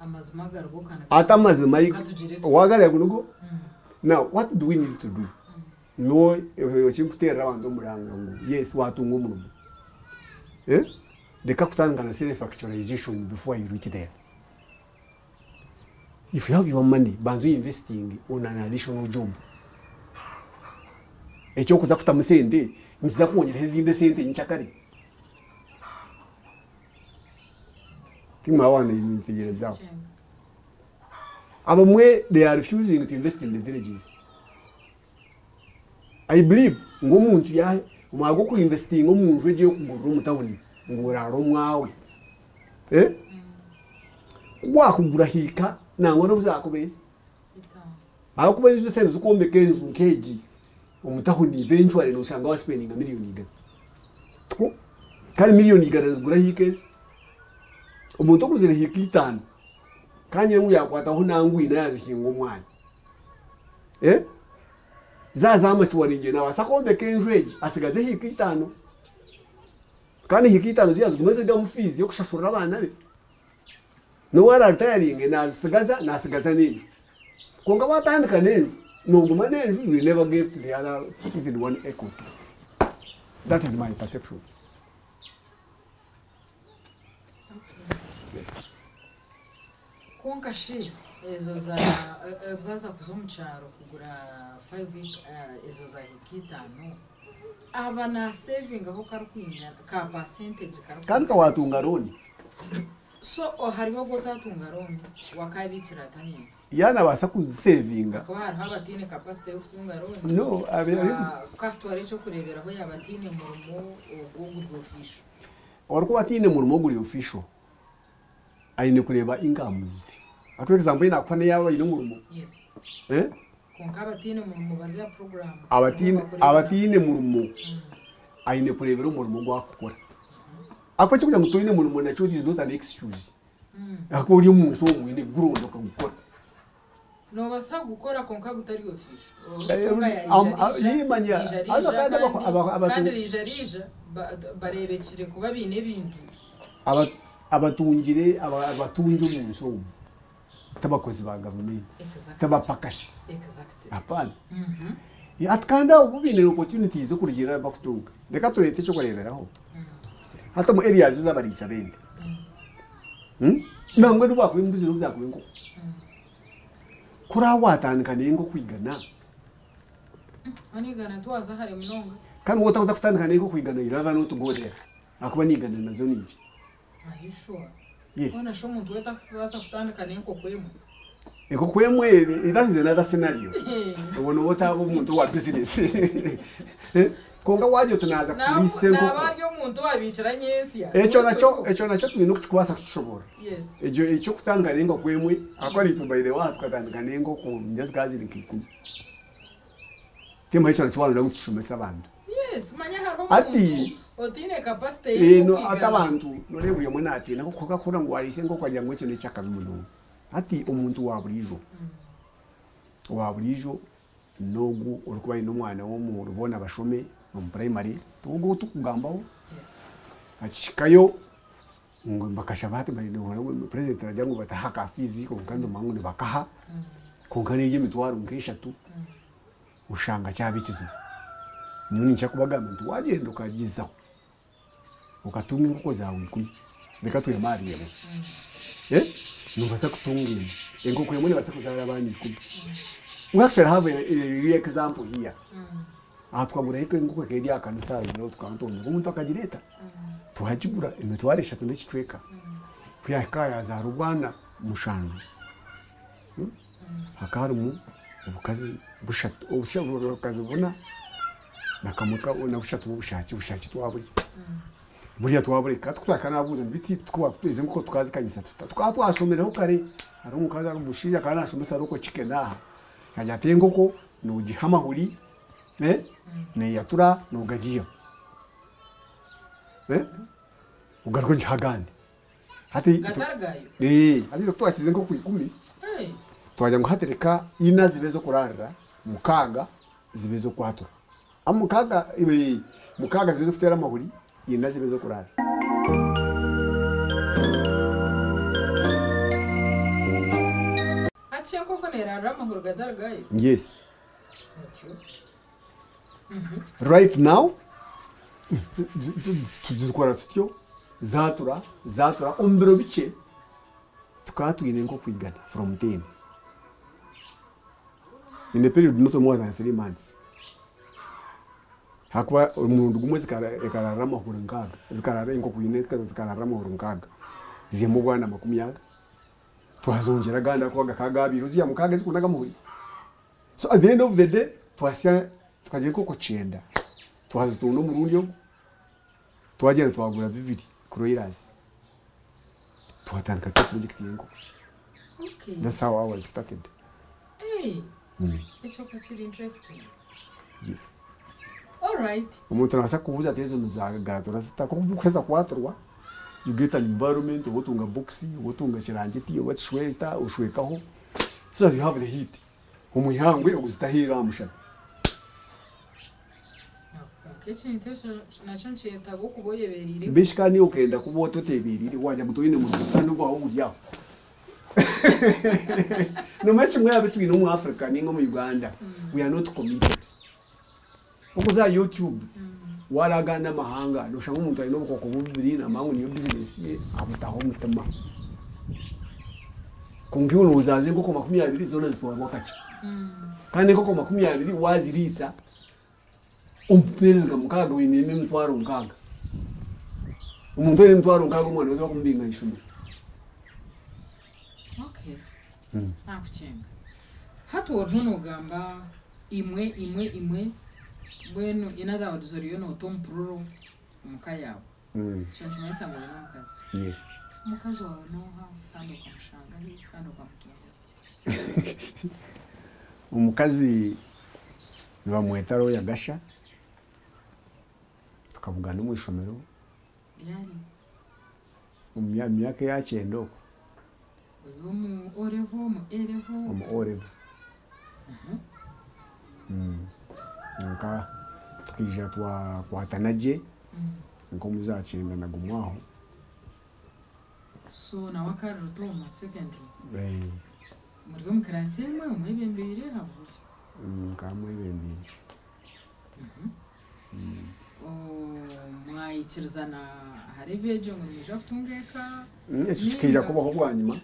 Amazima agaruga Ate amazima Katugire tuta? Wagareba nigo. Now what do we need to do? No ekinkuteerera abantu omuranga ngu yes, watunga omurimo. Eh? Reka kutandika na self actualization before you reach there. If you have your money, banza investing on an additional job. Ekyokuza kutamu sente nikiza kwongyeraho ezindi esente nkyakare. Timwawana nitegerezaho. Abamwe they are refusing to invest in the villages. I believe ngu omuntu ya omwanya gw'okuinvestinga omu nju egi ey'okugurira omu tawuni ngu oraare omwawe. Eh? Ku waakugura hiika nangwa n'obu zaakuba ezi. Ahabw'okuba enju esente z'okwombeka enju nk'egi omu tawuni eventually nooshanga waspendinga 100,000,000. Tikwo? Kandi 100,000,000 nizigura hiika ezi. Omuntu oguzire hiika 5 kandi ngu yakwataho nangwa ina yazihinga omwanya. Eh? Zaaza amakiwaringye naabaasa kwombeka enju egi asigaze hiika 5. Kandi hiika 5 ziriya zigume zirigamu fees y'okushashurira abaana be. N'obu araaritayaringe naazisigaza, naasigaza n'enju. Kwonka waatandika n'enju, nooguma n'enju, you will never get the other even one acre or two. That is my perception. Okay. Yes. Kwonka shi ezo za bwaza kuza omu kyaro kugura 5 ezo za heka itaano aba nasevingaho karikwingana ka percentage Kandi karikwingana ka waatunga looni. So hariho ogu otatunga looni wakabiikira ata nyentsya? Yaanabaasa kuzisevinga. Hakaba hariho abataine capacity y'okutunga looni. No, abe, abe, Katwara ekyokureeberaho yaaba ataine murimo ogwo oguri official. Orikuba ataine murimo oguri official, aine kureeba income ze. Akuba example ei naakuha n'eyaaba aine omurimo. Yes. Eh? Kwonka abataine murimo bari aha program. Abataine abataine murimo aine kureebera omurimo ogu akukora. Ahakuba ekyokugira ngu toine murimo nakyo it is not an excuse. Ahakuba ori omu nsi omu oine kuguronda okagukora. Noobaasa kugukora kwonka gutari official. Eh, Orikutunga ya riija riija, yimanya riija haza riija kandi kandi abatu kandi riija riija bareebekire kuba baine ebintu. Abatungire abatungi omu nsi omu tibakozi ba gavumenti, tibapakasi. Hapana. Hati kandi abo bo baine opportunities z'okurugiirira aha bakutunga. Reka tureete ekyokureeberaho. Hati omu areas ez'abariisa b'ente, nangwa n'obu baakuba embuzi n'obu zaakuba enkoko, ku oraabe waatandika n'enkoko igana, kandi waaba otakuza kutandika n'enkoko igana, you rather not go there ahakuba n'eigana nazo ningi. Are you sure? Yes. Hoona shi omuntu we takubaasa kutandika n'enkoko emwe? Enkoko emwe, that is another scenario. Obwo nooba otaaba omuntu owa business. Kwonka waagira oti naaza kuriisa enkoko. Naaba ari omuntu owabiikira nyentsya. Ekyo nakyo, ekyo nakyo twine okukikubaasa kukishoboorora. Yes. Ekyo eky'okutandika n'enkoko emwe, ahakuba naitwe by the way aha tukatandika n'enkoko ningira zikaba ziri nka ikumi. Tihaine ekyo nakyo waronda ngu tukishomese abantu. Yes, manya hariho Hati omuntu otaine capacity eh, no, y'enkoko hati igana. abantu noreeba buri omwe natiina kwonka kuhurira ngu wariisa enkoko agira ngu ekyo n'ekyakabi munonga. Hati omuntu wa buriijo, owa buriijo n'ogu orikuba aine omwana w'omuhuru boona bashome omu primary, ogwo ou turikugambaho Yes. akihikayo ngu bakashaba hati ngu president aragira ngu bataha ka fees kwonka ndumanya ngu nibakaha kwonka n'eri emitwaro nk'eshatu oshanga kyaba ekizibu. Nyowe ninkira kubagambira nti wagyenda okagyezaho okatunga enkoko zaawe ikumi, reka tweme ahari emwe, noobaasa kutunga emwe, enkoko emwe neebaasa kuzaara abaana ikumi. We actually have a real example here. Aha twagurayo enkoko ekaba eri aha kanisa aha rubaju tukaba nitwombeka omuntu akagireeta twagigura emitwaro eshatu n'ekicweka ku yaahika aha yaazaara obwana mushanju. Hakaba harimu obukazi bushatu, obukazi buna na kamwe na bushatu bw'obushaaki, obushaaki twaburya. Burya twabureka tukutandika nabuuza ngu biti ezi enkoko tukazikanyisa tuta? Tukaba twashomireho kare, hariho omukazi omushaija akaba nashomesa local chicken aha, yaagira ati enkoko nogiha amahuri, neyatura nogagiihaho, ogaruke ogihe agandi. Hati Gatari gayo? Ee, hati itwe kutwakize nk'oku ikumi, Hey. twagira ngu hati reka ina zibe ez'okuraarira, mukaaga zibe ez'okwatura. Ah, mukaaga, ee, mukaaga zibe ez'okuteera amahuri, ina zibe ez'okuraara. Hati shi enkoko neeraarira amahuri gatari gayo? Yes. Otyo. Right now, tugikora tutyo, zatura, zatura, omu biro bikye, tukaba twine nk'okwigana from 10. In a period not more than 3 months. Hakuba omurundi gumwe ekarara amahuri nkaaga, zikarara enkoko ine zikarara amahuri nkaaga, ziihamu obwana 20. Twazongyera agandi ahakuba gakaba gabiire oziiha mukaaga ezikunaga amahuri. So at the end of the day twasya tukagira enkoko kyenda twazitunda omurundi ogu twagyenda twagura bibiri broilers twatandika tuta project y'enkoko. Okay. That's how ours started. Hey, ekyo ka kiri interesting. Yes. All right. Omuntu nabaasa kukubuuza ati ezo nizagatura zita? Kwonka kuheza kwaturwa you get an environment oba otunga box oba otunga kirangiti oba kishweta oshwekaho so that you have the heat. Omu ihangwe oguzitahiire aha mushana. Kwonka ekintu ekyo nakyo nikyetaaga okuba oyebereireho. Mbeshi kandi niiwe okenda kuba ota otebereire wagira ngu toine murimo kandi ogwawe guri aho. Nomanya kimwe aha bi twine omu Africa ninga omu Uganda, we are not committed. Okuza aha YouTube, waragana amahanga noshanga omuntu aine obukooko bubiri namanya ngu niyo bizinesi ye abutaho omutima. Kwonka iwe nozaaza enkoko 20 zoona zitwarwa akakye. Kandi enkoko 20 waziriisa omu meezi nka 6 oinemu 60,000. Omuntu oine 60,000 omwana we tibakumubinga aha ishomero. Okay. Nakucenga. Hati oriho nogamba imwe imwe imwe, mbwenu in other words oriyo noota omupururu omuka yaawe. So nikimanyisa ngu oine omukazi. Yes. Omukazi waawe n'oha kandi okamushanga hi kandi okamutunga ota? Omukazi nibamweta Roya Gasha, tukabugana omu ishomero. Ryari? Omu myaka eya kyenda okwo. Ori omu O level, omu A level? Omu O level. Kwonka tukaija twakwatana gye nk'omu za kyenda na gumwe aho. So nawe akaba ari Rutooma secondary? Muri omu kiraasi emwe, omwebembeire habw'oki? Nkaba mwebembeire. Mwayikirizana aha level egyo ngu nimwija kutunga eka? Ekyo kikaija kubaho bwanyima.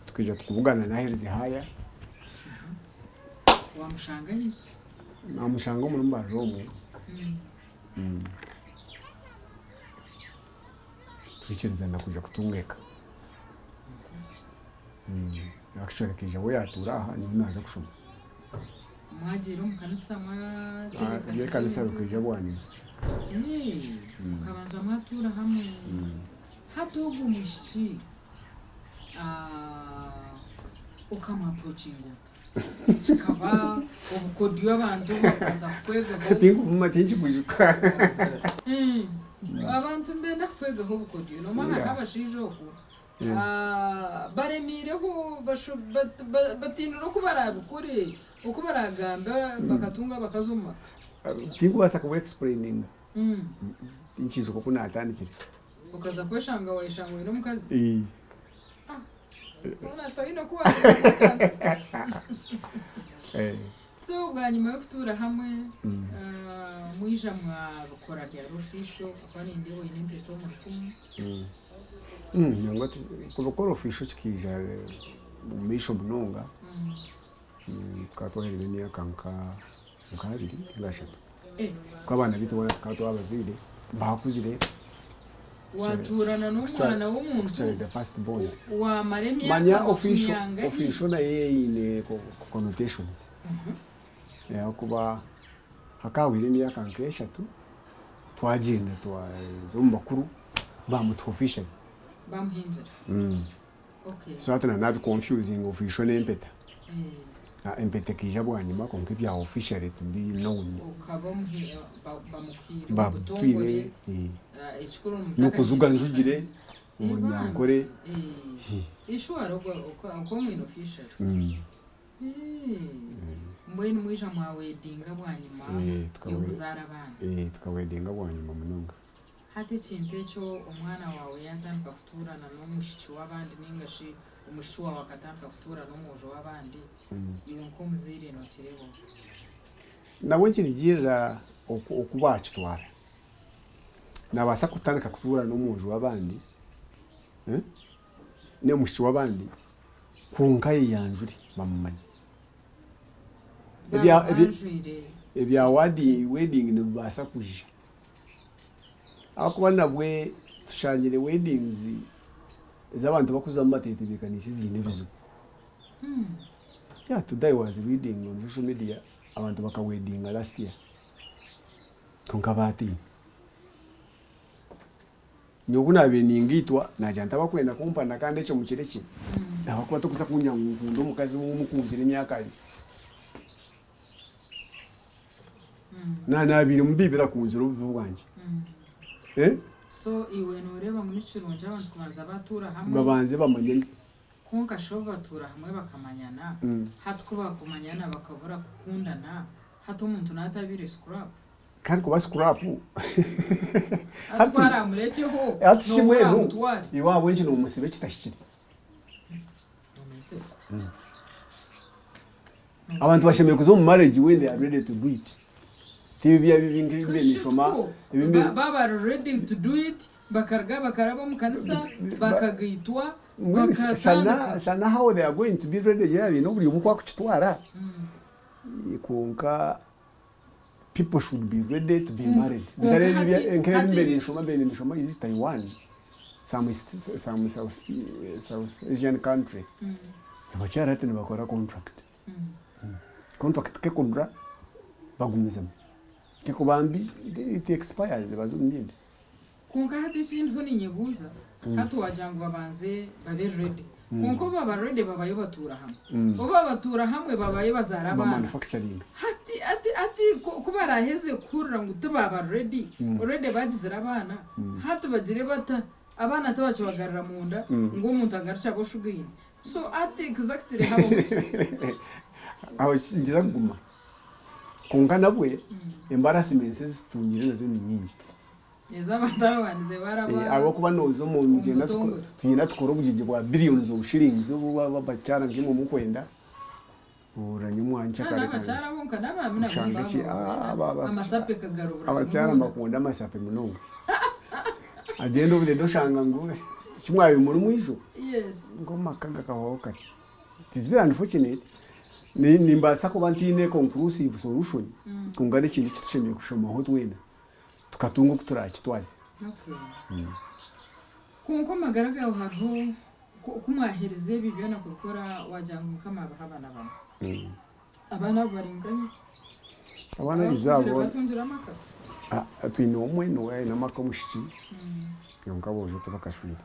Tukaija tukubugana naherize haya. Wamushanga hi? Namushanga omuri Mbarara omwe. Twikirizana kwija kutunga eka. Actually akaija we yatuura aha nyowe naaza kushoma. Mwagiire omu kanisa mwatebeekanisa Eby'ekanisa ebintu? bikaija bwanyima. Mukabanza mwatuura hamwe. Hati ogwo mwishiki okamu-approachinga ota? Kikaba obukodyo abantu bakubaasa kukwegaho? Tinkubuma tinkikwijuka. Abantu nibenda kukwegaho obukodyo. Noomanya hariho abashaija okwo baremiireho batiinire oku baraabikore, oku baraagambe bakatunga abakazi omu maka. Tinkubaasa kubu explaininga. Tinkiijuka oku naatandikire. Okaza kweshanga wayeshanga oine omukazi? Ee. Hoona toine oku waatandika. So bwanyima y'okutuura hamwe, mwija mwabikora byaba official ahakuba nindeeba oine empeta omu rukumu. Nangwa kubikora official kikaija omu maisho munonga. Tukaba twaheereza emyaka nka 2 ninga 3. Kuba abaana baitu boona tukaba twabazaire baakuzire. Watuurana n'omwana w'omuntu Actually the first born. wamara emyaka Manya makumi official angahi? Official nayo eine connotations. Ahakuba hakahwire emyaka nka 3 twagyenda twaza omu bakuru bamutuha officially. Bamuhingira. Okay. So hati na nabi confusing official n'empeta. Empeta ekaija bwanyima, kwonka ebya officially to be known. Okaba bamukuhaire omu Babutwire butongore. Ekikuru N'okuzuga njugire omu Runyankore. Ishwara okwo mwine official. Mbwenu mwija mwawedinga bwanyima y'okuzaara abaana. Tukawedinga bwanyima munonga. Hati ekintu ekyo, omwana waawe yatandika kutuurana n'omwishiki w'abandi ninga shi omwishiki waawe akatandika kutuura n'omwojo w'abandi, iwe nk'omuzaire nokireeba ota? Nabwe nikirugirira oku bakitwara. Nabaasa kutandika kutuura n'omwojo w'abandi, n'omwishiki w'abandi, kwonka ayeyanjure bamumanye. Banjwire. Ebya wedding nibibaasa kwija. Ahakuba nabwe tushangire weddings ez'abantu bakuzamu batetebeekaniise ziine ebizibu. Yeah, today I was reading on social media, abantu bakawedinga last year kwonka baatiina. Nyowe obu naabaire ningaitwa naagira nti abakwenda kumpana kandi ekyo mukirekye, ahakuba tokuza kungira ngu nkunde omukazi ou mukunzire emyaka 2. Naabaire mubi birakunzire obubi bwangye. So iwe noreeba ngu ni kirungi abantu kubanza batuura hamwe? Babanze bamanyane. Kwonka shi obu batuura hamwe bakamanyana, hati ku bakumanyana bakabura kukundana, hati omuntu naatabiire scrap? Kandi kuba scrap. Hati ku araamurekyeho, Hati shi nooha mbwenu oraamutware? iwe ahabw'enki noomusiba ekitahikire? Noomusiba. Abantu bashemereire kuza omu marriage when they are ready to do it. Ti ebi ebi nk'ebi mbaire ninshoma, ebi mbaire. Baaba bari ready to do it, bakaruga bakaraba omu kanisa, bakagaitwa, Mbwenu shana bakatandika. shana how they are going to be ready yaaba baine oburyo obu kwakukitwara. Kwonka people should be ready to be married. Kwonka Bitari ebi hati nk'ebi hati mbaire ebi ninshoma, mbaire ninshoma is it Taiwan, some some South South Asian country, abakyara hati nibakora contract. Contract kekudura bagumizemu, kekuba mbi it expires baza omu bindi. Kwonka hati eki ndiho ninyebuuza, hati waagira ngu babanze babe ready, kwonka obu baba ready babayo batuura hamwe, obu babatuura hamwe babayo bazaara Ba abaana, manufacturing. hati hati hati ku baraheze kuhurira ngu tibaaba ready, already bagizire abaana, hati bagire bata abaana tibakibagarura munda ngu omuntu agarukye abe oshugaine? So hati exactly habaho ki? Aho nikiza kuguma. Kwonka nabwe embarrassments ezi tutungire nazo ni nyingi. Ez'abantu ababandize baraba Ahabw'okuba nooza omu omu nigyenda butongore. Tugyenda tukora obugyenyi bwa billions of shillings obu abakyara nkaimwe mukwenda ohurira nyowe Kandi nkyakare n'abakyara bonka n'abaami nabo oshanga ki nibaba amasape kagarubura abakyara munonga. nibakunda amasape munonga. At the end of the day oshanga ngu eki mwabaire muri mwijo ngu amaka gakahwaho kare. It is very unfortunate. Nimbaasa kuba ntaine conclusive solution kwonka n'ekintu eki tushemereire kushomaho twena tukatunga oku turakitwaze. Okay. Kwonka omu magara gaawe hariho ku mwaherize ebi byona kubikora wagira ngu Mukama abahe abaana bamwe. Abaana abo bari nkahi? Abaana Abakuzire abo batungire amaka? Twine omwe niwe aine amaka omwishiki kwonka aboojo tibakashwire.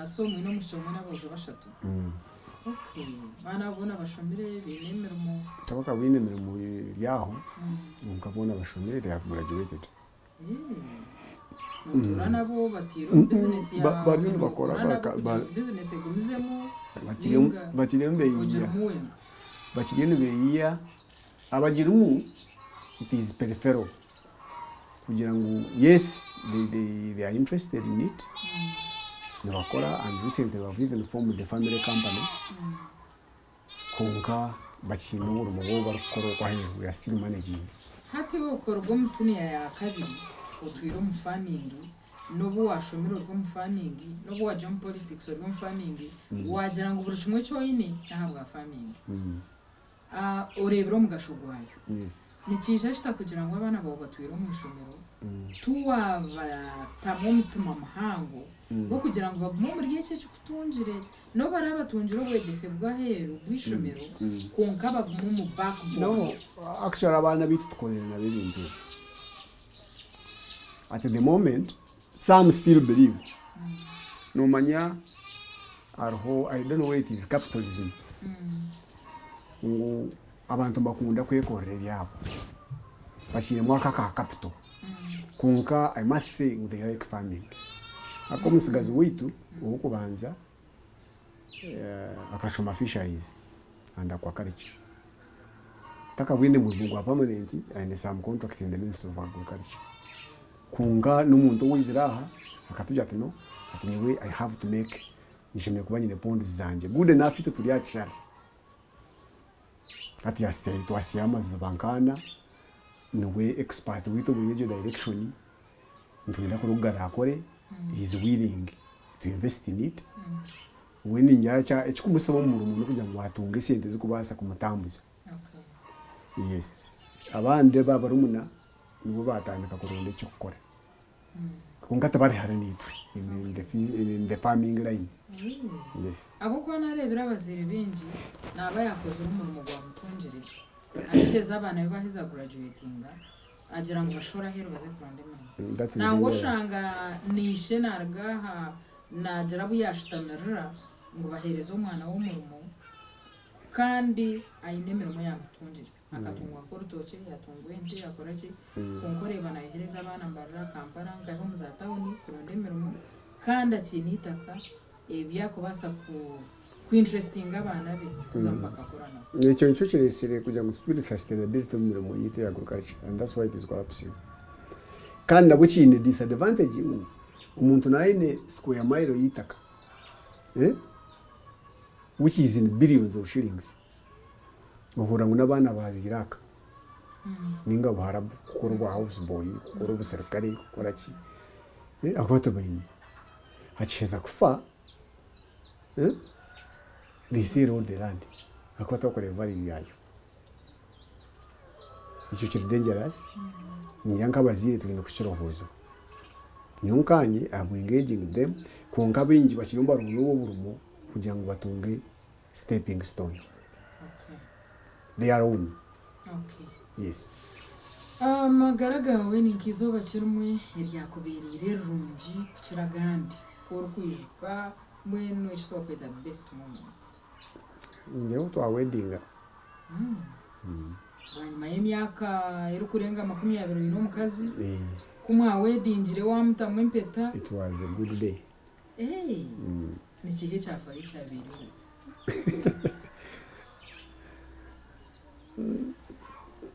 So mwine omwishiki omwe n'aboojo bashatu? Okay. Abaana abo boona bashomire baine emirimo? Tibakabaine emirimo eri aho kwonka boona bashomire, they have graduated. Notuura nabo bataire omu bizinesi yaawe, Bariyo nibakora nookora nabo kugira ngu bizinesi egumizemu nainga Bakiriyo nibeeyiiya. ogirimu wenka? Bakiriyo nibeeyiiya, abagirimu it is peripheral kugira ngu yes they, they are interested in it, nibakora and recently they have even formed a family company kwonka bakiine omurimo gwabo barikukora okwo aheeru, we are still managing. Hati iwe okuruga omu siniya ya kabiri otwire omu farming, n'obu waashomire ori omu farming, n'obu waagya omu politics ori omu farming, waagira ngu buri kimwe eki oine n'ahabwa farming. Oreebire omugasho gwayo. Nikiija kita kugira ngu abaana baawe batwire omu ishomero, tiwaabatamu omutima muhango gw'okugira ngu bagume omuri ekyo ekikutungire, n'obu baraabe batungire obwegyese bw'aheeru bw'eishomero, kwonka bagume omu backbone? No, actually abaana baitu tukozire nabo ebintu ebi. At the moment, some still believe. Noomanya hariho, I don't know whether it is capitalism, ngu abantu nibakunda kwekorera ebyabo. Bakiinemu ako aka capital. Kwonka I must say ngu they like farming. Haka omutsigazi waitu ow'okubanza akashoma fisheries and aquaculture. Takabwine murimo gwa permanent, aine some contract in the Ministry of Agriculture. Kwonka n'omuntu owaizire aha akatugira ati no, ati nyowe I have to make, nshemereire kuba nyine ponds zangye. Good enough itwe turi aha kishara. Hati twasiya amaziba nk'ana, niwe expert waitu omuri egyo direction, nitwenda kureba oku garaakore, he is willing to invest in it. We ningira ekikumusiba omu murimo n'okugira ngu atunge esente zikubaasa kumutambuza. Yes. Abandi aba barumuna nibo baatandika kuronda eky'okukora. Kwonka tibari hare naitwe in the farming line. Yes. Ahabw'okuba naareebire abazaire baingi naaba yaakozire omurimo gwa mutungire, akiheza abaana be baaheza gurajuwetinga, agira ngu bashohore aheeru baze kuronda emirimo. That is Nangwa dangerous. oshanga na ishe naaruga aha naagira abu yaashutamirira ngu baheereze omwana we omurimo kandi aine emirimo yaamutungire. Akatungwa nk'orutookye, yaatungwa ente, yaakora ki, kwonka oreeba naayohereza abaana nibarira Kampala nkahi omu za tawuni kuronda emirimo kandi akiine eitaka ebi arikubaasa Kuinterestinga abaana be kuza bakakora nabo. Ekyo nikyo kireesire kugira ngu tutwire sustainability omu mirimo yaitu ya agriculture, and that's why it is collapsing. Kandi nabwo kiine disadvantage ngu omuntu naaba aine square mile y'eitaka, eh, which is in billions of shillings, ohurira ngu n'abaana baaziire aka ninga Buharabu kukora obwa house boy, kukora obuserikare, kukora ki, eh, ahakuba tibaine. Akiheza kufa, eh, they sell all the land ahakuba tibakureeba value yaayo. Ekyo kiri dangerous, niinya nk'abazaire twine kukirohooza. Nyowe nkanye I am engaging them, kwonka abaingi bakiriyo nibaronda obwo oburimo kugira ngu batunge stepping stone. Their own. Yes. Amagara gaawe ni nk'eizooba kimwe eryakubeereire rirungi kukira agandi, ku orikwijuka mbwenu eki twakweta best moment. Nyowe obu twawedinga. Bwanyima y'emyaka erikurenga 20 oine omukazi, ku mwawedingire waamutamu empeta. It was a good day. Ni kihi ekyafaayo ekyabaireho?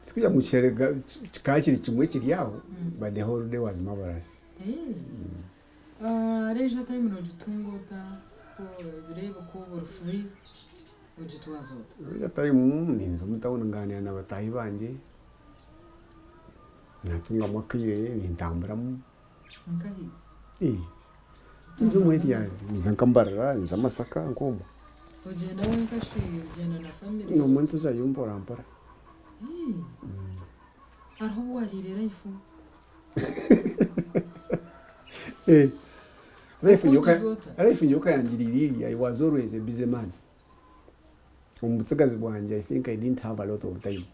Tikugira ngu kikaba kiri kimwe kiri aho, but the whole day was marvelous. Leisure time noogitunga ota? Ogireebe ku oba ori free, ogitwaza ota? Leisure time ninza omu town nganiira na bataahi bangye, natungamu akaire nintamburamu. Nkahi? Ninza omu areas, ninza nka Mbarara, ninza Masaka nk'omwo. Ogyenda wenka shi ogyenda na family? Obumwe nituzayo mpora mpora. Hariho obu wariire life? Life nyowe kayangiriire iriya, I was always a busy man. Omu butsigazi bwangye I think I didn't have a lot of time.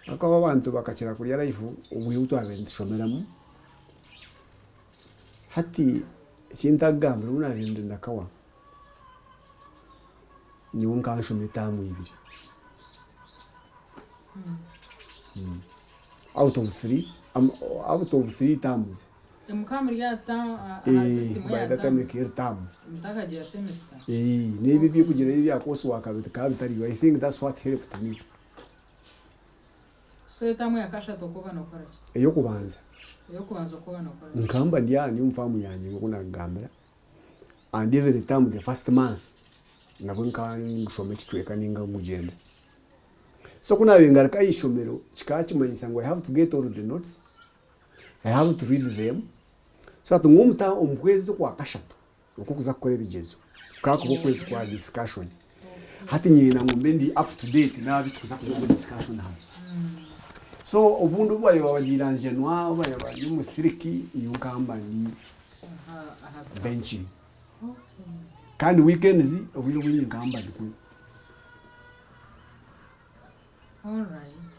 Ahakuba abantu bakakira kurya life obwire obu twabaire nitushomeramu. Hati eki ntakugambira obu naabaire ndi Nakawa, nyowe nkanshoma etaamu ibiri. Out of three, out of three terms. Mukaba muri aha system By ya that time terms? ekaba eri term. Mutakagira semester? N'ebi eby'okugira ebya course work bikaba bitariyo. I think that's what helped me. So etaamu ya kashatu okooba nookora ki? Ey'okubanza. Ey'okubanza okooba nookora ki? Nkamba ndi aha ndi omu faamu yangye nk'oku naakugambira. And every term the first month nabwo nkaba nshoma ekicweka ninga ngugyenda. So ku naabaire ngaruka aha ishomero kikaba kimanyisa ngu I have to get all the notes, I have to read them, so that ngu omu kwezi kwa kashatu okw'okuza kukora ebigyezo kukaba kuba okwezi kwa discussion. Hati nyenda ngu mbe ndi up to date n'abi tukuza kuza omu discussion haza. So obundi obu baabaire babagiiranjanwa, obu baabaire bari omu siriki, nyowe nkaba ndi benching. Kandi weekends obwire obwingi nkaba mba ndi kunu. Alright.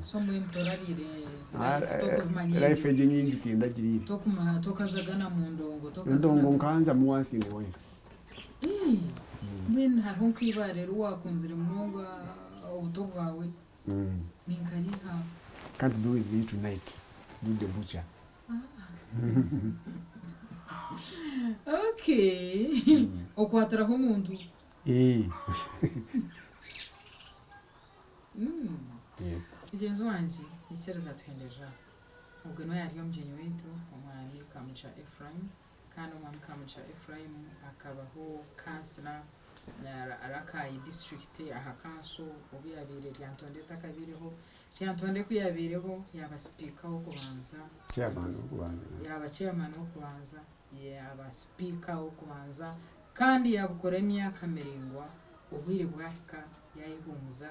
So mbwenu torariire life tokumanyire. Life egyo nyingi tindagiriire. Tokuma tokazagana mu ndongo tokazana. Endongo nkanzamu once in a while. Mbwenu hariho nk'eibaare eri wakunzire munonga obuto bwawe? Ninkariha? Can't do with me tonight. Do the butcher. Okay. Okwatiraho omuntu? Yes. Mugyenzi wangye, nyikiriza tuhenderere aha. Ogwe niwe yaari omugyenyi waitu, Omwami Kamugisha Ephraim. Kandi Omwami Kamugisha Ephraim akabaho kansila Rakai district aha kanso obu yaabaire Lyantonde etakabaireho. Lyantonde ku yaabaireho yaaba sipiika w'okubanza. Chairman w'okubanza. Yaaba chairman w'okubanza, yaaba sipiika w'okubanza kandi yaabukora emyaka miraingwa. Obwire bwahika yaayehuumuza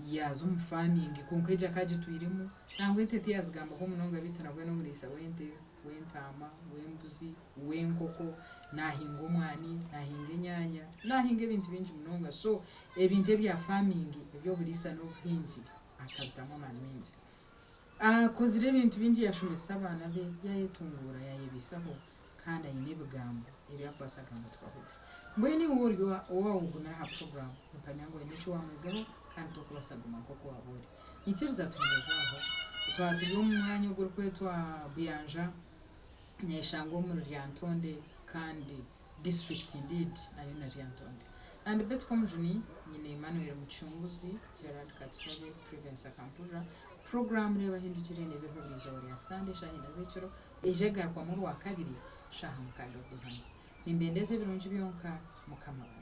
yaaza omu farming kwonka egyo akagitwiremu. Nangwa ente tiyazigambaho munonga beitu nabwe n'omuriisa w'ente, w'entaama, w'embuzi, w'enkoko, naahinga omwani, naahinga enyaanya, naahinga ebintu bingi munonga. So ebintu ebya farming, eby'oburiisa n'obuhingi akabitamu amaani maingi. Akozire ebintu bingi yaashomesa abaana be, yaayetunguura, yaayebiisaho kandi aine ebigambo ebi arikubaasa kugamba tukahurira. Mbwenu iwe ori owaawugumire aha puroguraamu, nimpamya ngu oine eki waamwegaho kandi torikubaasa kuguma nk'oku waaba ori. Nyikiriza tuhendere aho. Twaba turi omu mwanya ogurikwetwa Buyanja, neeshangwa omuri Lyantonde kandi district indeed nayo ni Lyantonde. And Betty Komujuni, nyine Emmanuel Mucunguzi, Gerard Katusabe, Prudence Akampurra. Puroguraamu Reebahindukire neebeho buri izooba rya Sande eshaaha ina z'ekiro, eija egarukwamu Orwakabiri shaaha mukaaga gw'eihangwe. Nimbendeza ebirungi byonka, Mukama abaahe.